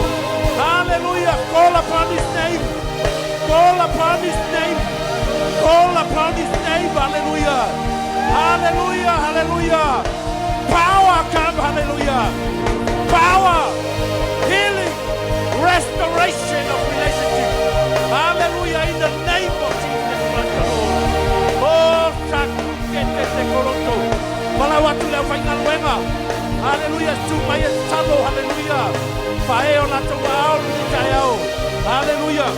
Hallelujah. Call upon his name. Call upon his name. Call upon his name. Hallelujah. Hallelujah. Hallelujah. Power come. Hallelujah. Power. Healing. Restoration of relationship. Hallelujah. In the name of Jesus Christ the Lord. Oh, saku te te te koroto. Wala watu le whaingaluenga. Hallelujah. Su mai e talo. Hallelujah. Whae o lato ao ni tai ao. Hallelujah.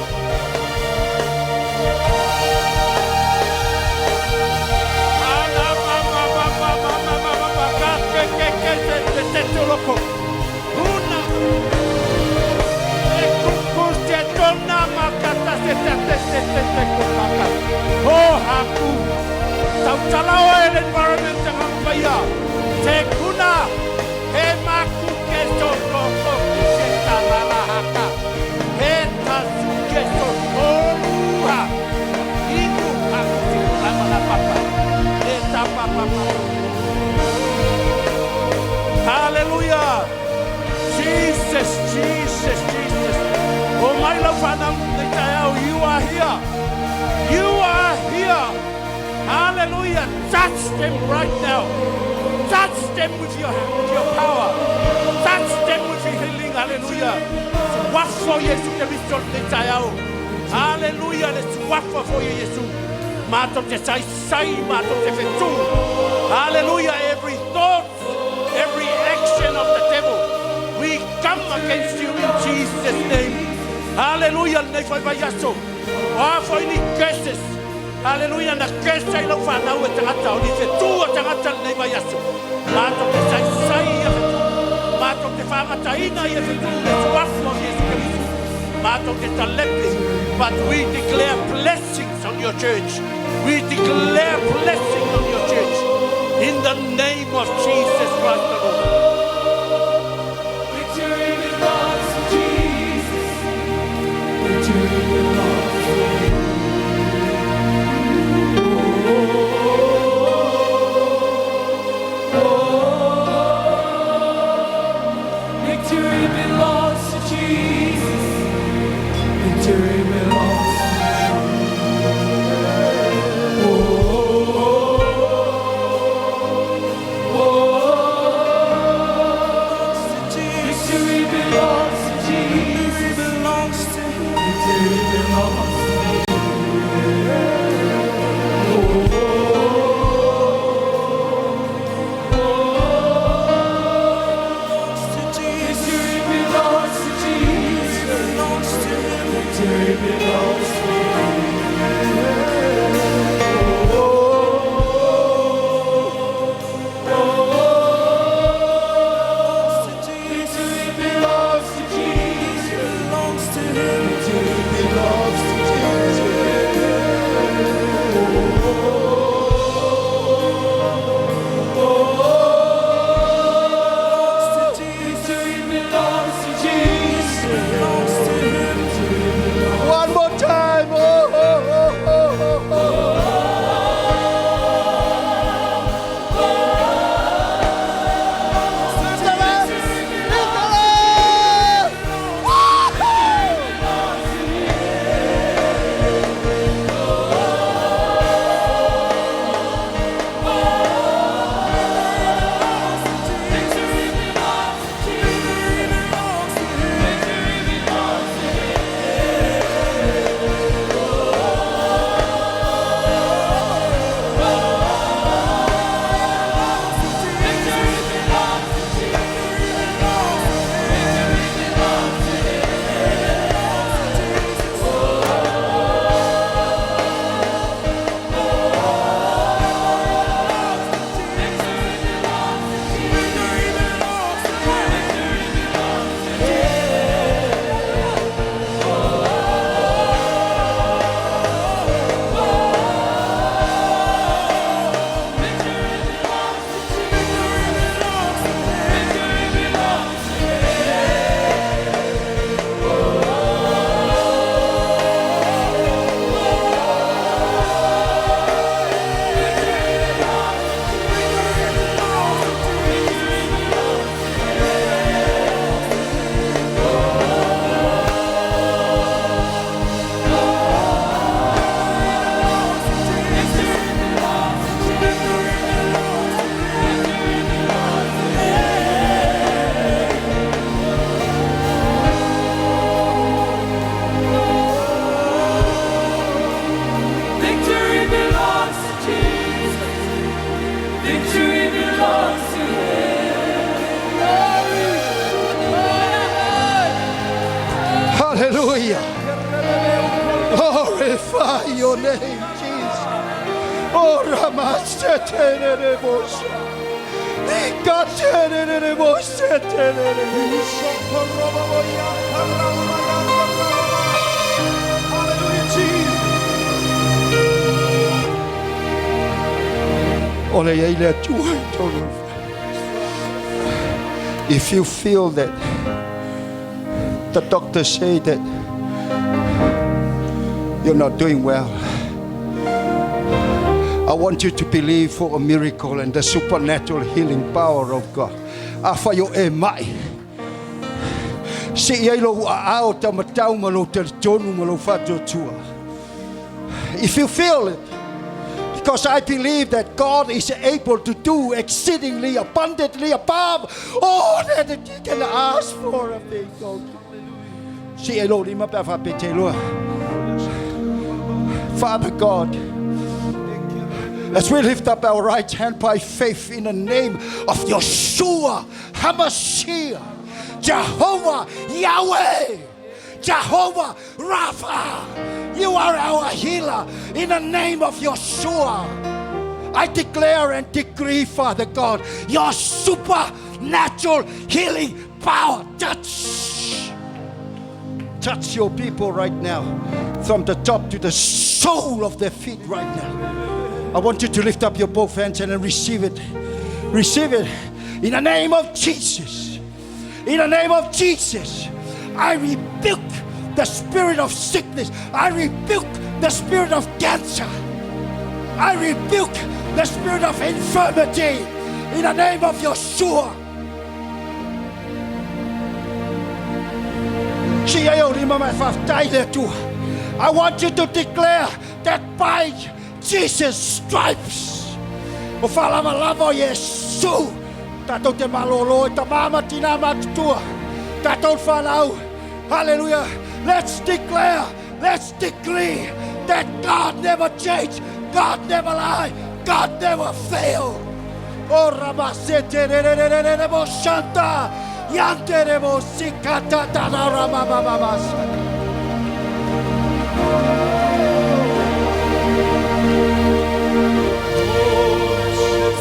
Ana ma ma ma ma ma ma ma ma ma ka ke ke ke te te te te loko. Huna. te te te te te ko kaka. Ho haku. Tautala oe le environment te ngapaia. Te kuna. He maku ke so ko ko se ta la la haka. He tasu ke so tolu ha. Iku haku si lama la papa. He ta papa papa. Hallelujah. Jesus, Jesus, Jesus. Oh my love, you are here. You are here. Hallelujah. Touch them right now. Touch them with your power. Touch them with your healing. Hallelujah. Wafo Yesu Kristo le taiao. Hallelujah. Le wafo for Yesu. Mato te sai sai, mato te fetu. Hallelujah. Every thought, every action of the devil, we come against you in Jesus' name. Hallelujah. Nei fai vai aso. Oa foi ni curses. Hallelujah. Na curse ai lau whanau e tangata. O ni whetu o tangata nei vai aso. Mato te sai sai ia whetu. Mato te whangataina ia whetu. Le tuafu o Yesu Kristo. Mato te talepe. But we declare blessings on your church. We declare blessings on your church. In the name of Jesus Christ the Lord. Victory belongs to Jesus. Victory belongs to you. Oh, victory belongs to Jesus. Victory belongs to you. Oh, victory belongs to Jesus. Victory belongs to you. Victory belongs to Jesus. Victory belongs to you. Victory belongs to Jesus. Victory belongs to Jesus. Victory belongs to Jesus. One more time. Oh, oh, oh, oh, oh, oh. Victory belongs to Jesus. Victory belongs to Victory belongs to Jesus. Victory belongs to Victory belongs to Jesus. Victory belongs to Victory belongs to Jesus. Victory belongs to Victory belongs to Jesus. Victory belongs to Him. Hallelujah. Glorify your name, Jesus. Oh, Ramaseterebosha. Ikaterebosheterebosha. Hallelujah, O le iai le Atua i totonu o le fale. If you feel that the doctor say that you're not doing well, I want you to believe for a miracle and the supernatural healing power of God. Afai o e mai. Sii ai lou aao taumatau ma lou talitonu ma lou faatuatua. If you feel it, because I believe that God is able to do exceedingly abundantly above all that you can ask for or think. Sii ai lou lima pe a faapea te iloa. Father God, as we lift up our right hand by faith in the name of Yeshua HaMashiach, Jehovah Yahweh, Jehovah Rapha, you are our healer in the name of Yeshua. I declare and decree, Father God, your supernatural healing power. Touch. Touch your people right now, from the top to the sole of their feet right now. I want you to lift up your both hands and then receive it. Receive it in the name of Jesus. In the name of Jesus, I rebuke the spirit of sickness. I rebuke the spirit of cancer. I rebuke the spirit of infirmity in the name of Yeshua. I want you to declare that by Jesus' stripes, o faalavalava o Iesu, tatou te malolo e tama ma tina matutua, tatou whanau. Hallelujah. Let's declare, let's decree that God never change, God never lie, God never fail. O ramasete re re re re re re bo shanta yante re bo sikata ta ra ra ma ma ma ma sa.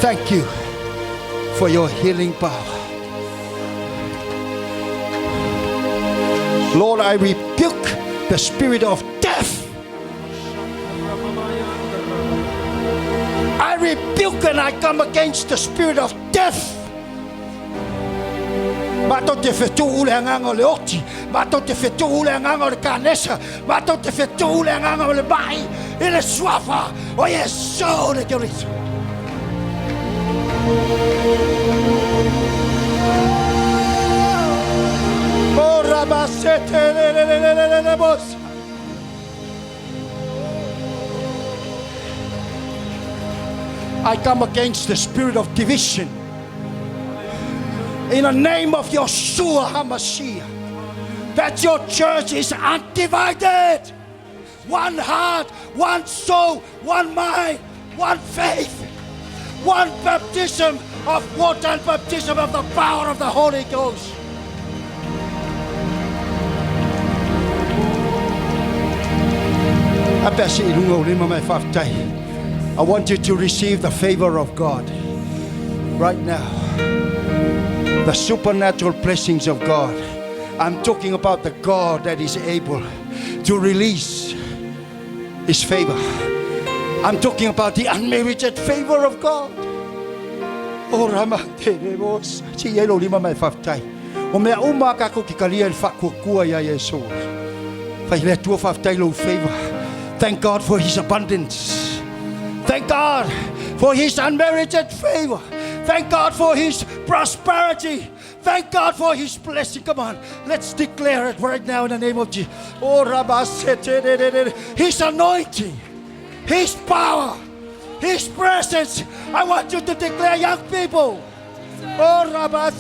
Thank you for your healing power. Lord, I rebuke the spirit of death. I rebuke and I come against the spirit of death. Matou te fetuu le agaga o le oti, matou te fetuu le agaga o le kanesa, matou te fetuu le agaga o le mai i le suafa o Iesu le Keriso. O ramasete le le le le le le bosa. I come against the spirit of division. In the name of Yeshua HaMashiach, that your church is undivided. One heart, one soul, one mind, one faith, one baptism of water and baptism of the power of the Holy Ghost. I want you to receive the favor of God right now. The supernatural blessings of God. I'm talking about the God that is able to release His favor. I'm talking about the unmerited favor of God. O rama te re mo si e lo lima mai faafetai. O mea uma a kākou ki kalia i le faakuakua iā Iesu. Fai le Atua faafetai lou favor. Thank God for His abundance. Thank God for His unmerited favor. Thank God for His prosperity. Thank God for His blessing. Come on, let's declare it right now in the name of Jesus. Oh, Rabba, His anointing, His power, His presence. I want you to declare, young people. Oh, Rabba,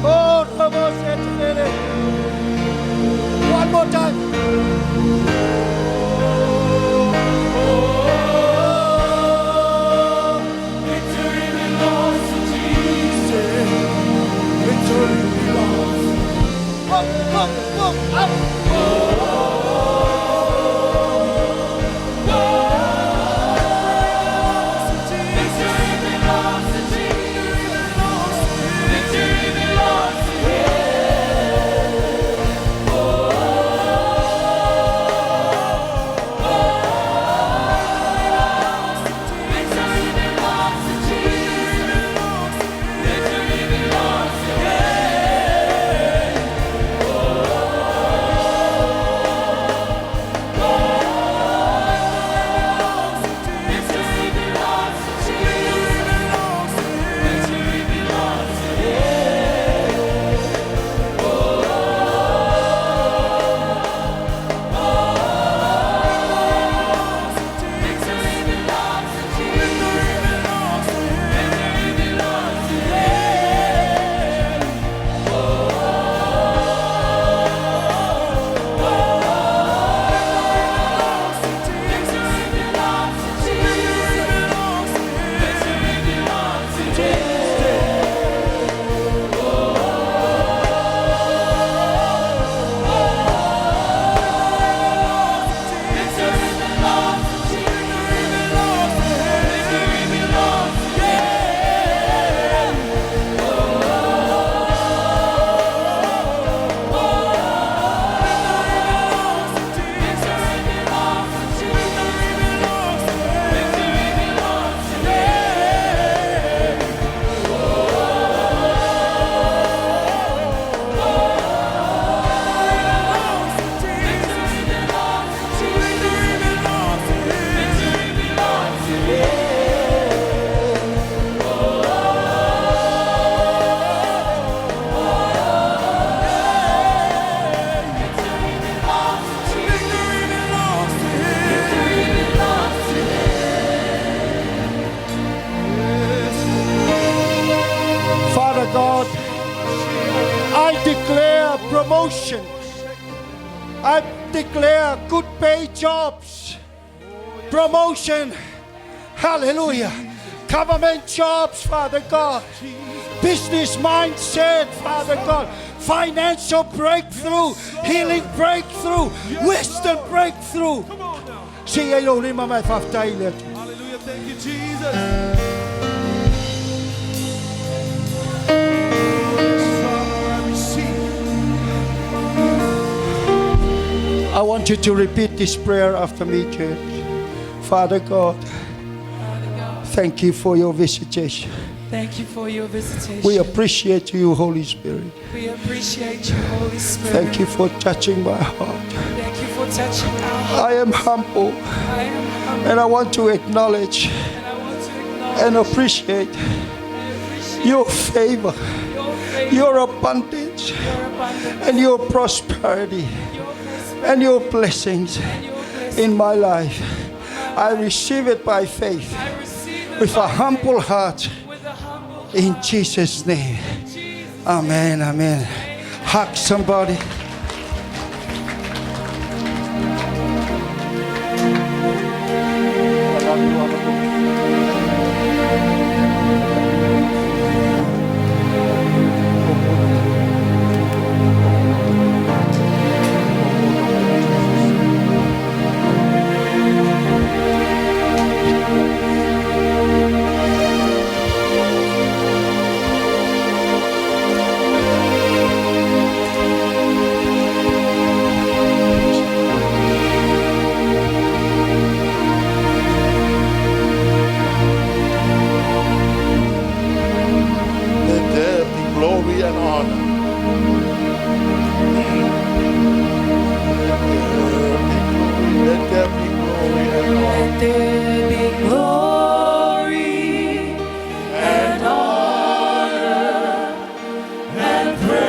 Oh, Rabba, One more time. Victory belongs to Jesus. Victory belongs. Up, up, up, up. Victory belongs to Jesus. Victory belongs to Him. Promotion. I declare good pay jobs. Promotion. Hallelujah. Government jobs, Father God. Business mindset, Father God. Financial breakthrough, healing breakthrough, wisdom breakthrough. Come on now. Se ei lou lima mai faafetai le Atua. Hallelujah. Thank you, Jesus. Father, I receive. I want you to repeat this prayer after me, church. Father God, Father God, thank you for your visitation. thank you for your visitation. We appreciate you, Holy Spirit. We appreciate you, Holy Spirit. Thank you for touching my heart. Thank you for touching our heart. I am humble I am humble and I want to acknowledge and I want to acknowledge and appreciate and appreciate your favor, your favor, your abundance, your abundance, and your prosperity your prosperity, and your blessings and your blessings. in my life. I receive it by faith I receive it with a by humble faith, heart with a humble heart. in Jesus' name. Jesus. Amen, amen. Hug somebody. I love you, Honorable. Let there be glory and honor. Let there be glory. Let there be glory and honor. Let there be glory and honor and praise.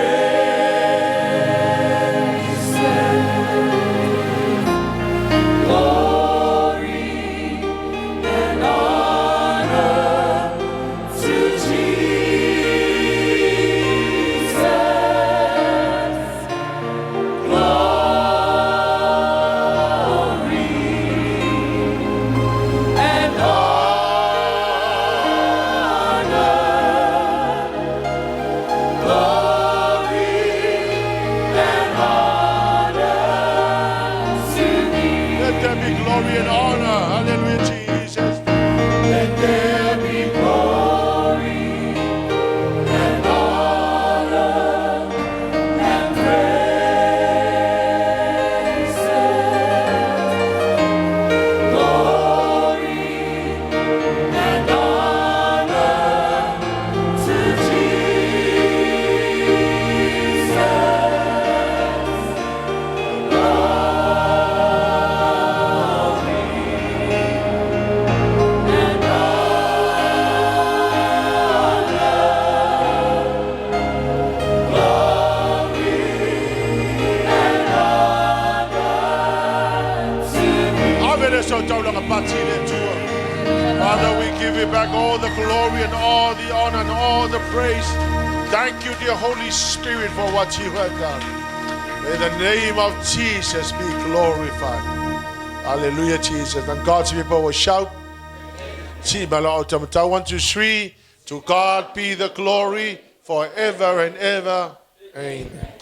Glory and honor to Jesus. Glory and honor, glory and honor to thee. Let there be glory and honor. Hallelujah, Jesus. Let there be glory and honor and praise. Glory and honor to Jesus. Glory and Father, we give you back all the glory and all the honor and all the praise. Thank you, dear Holy Spirit, for what you have done. May the name of Jesus be glorified. Hallelujah, Jesus. And God's people will shout. 1, 2, 3. To God be the glory forever and ever. Amen.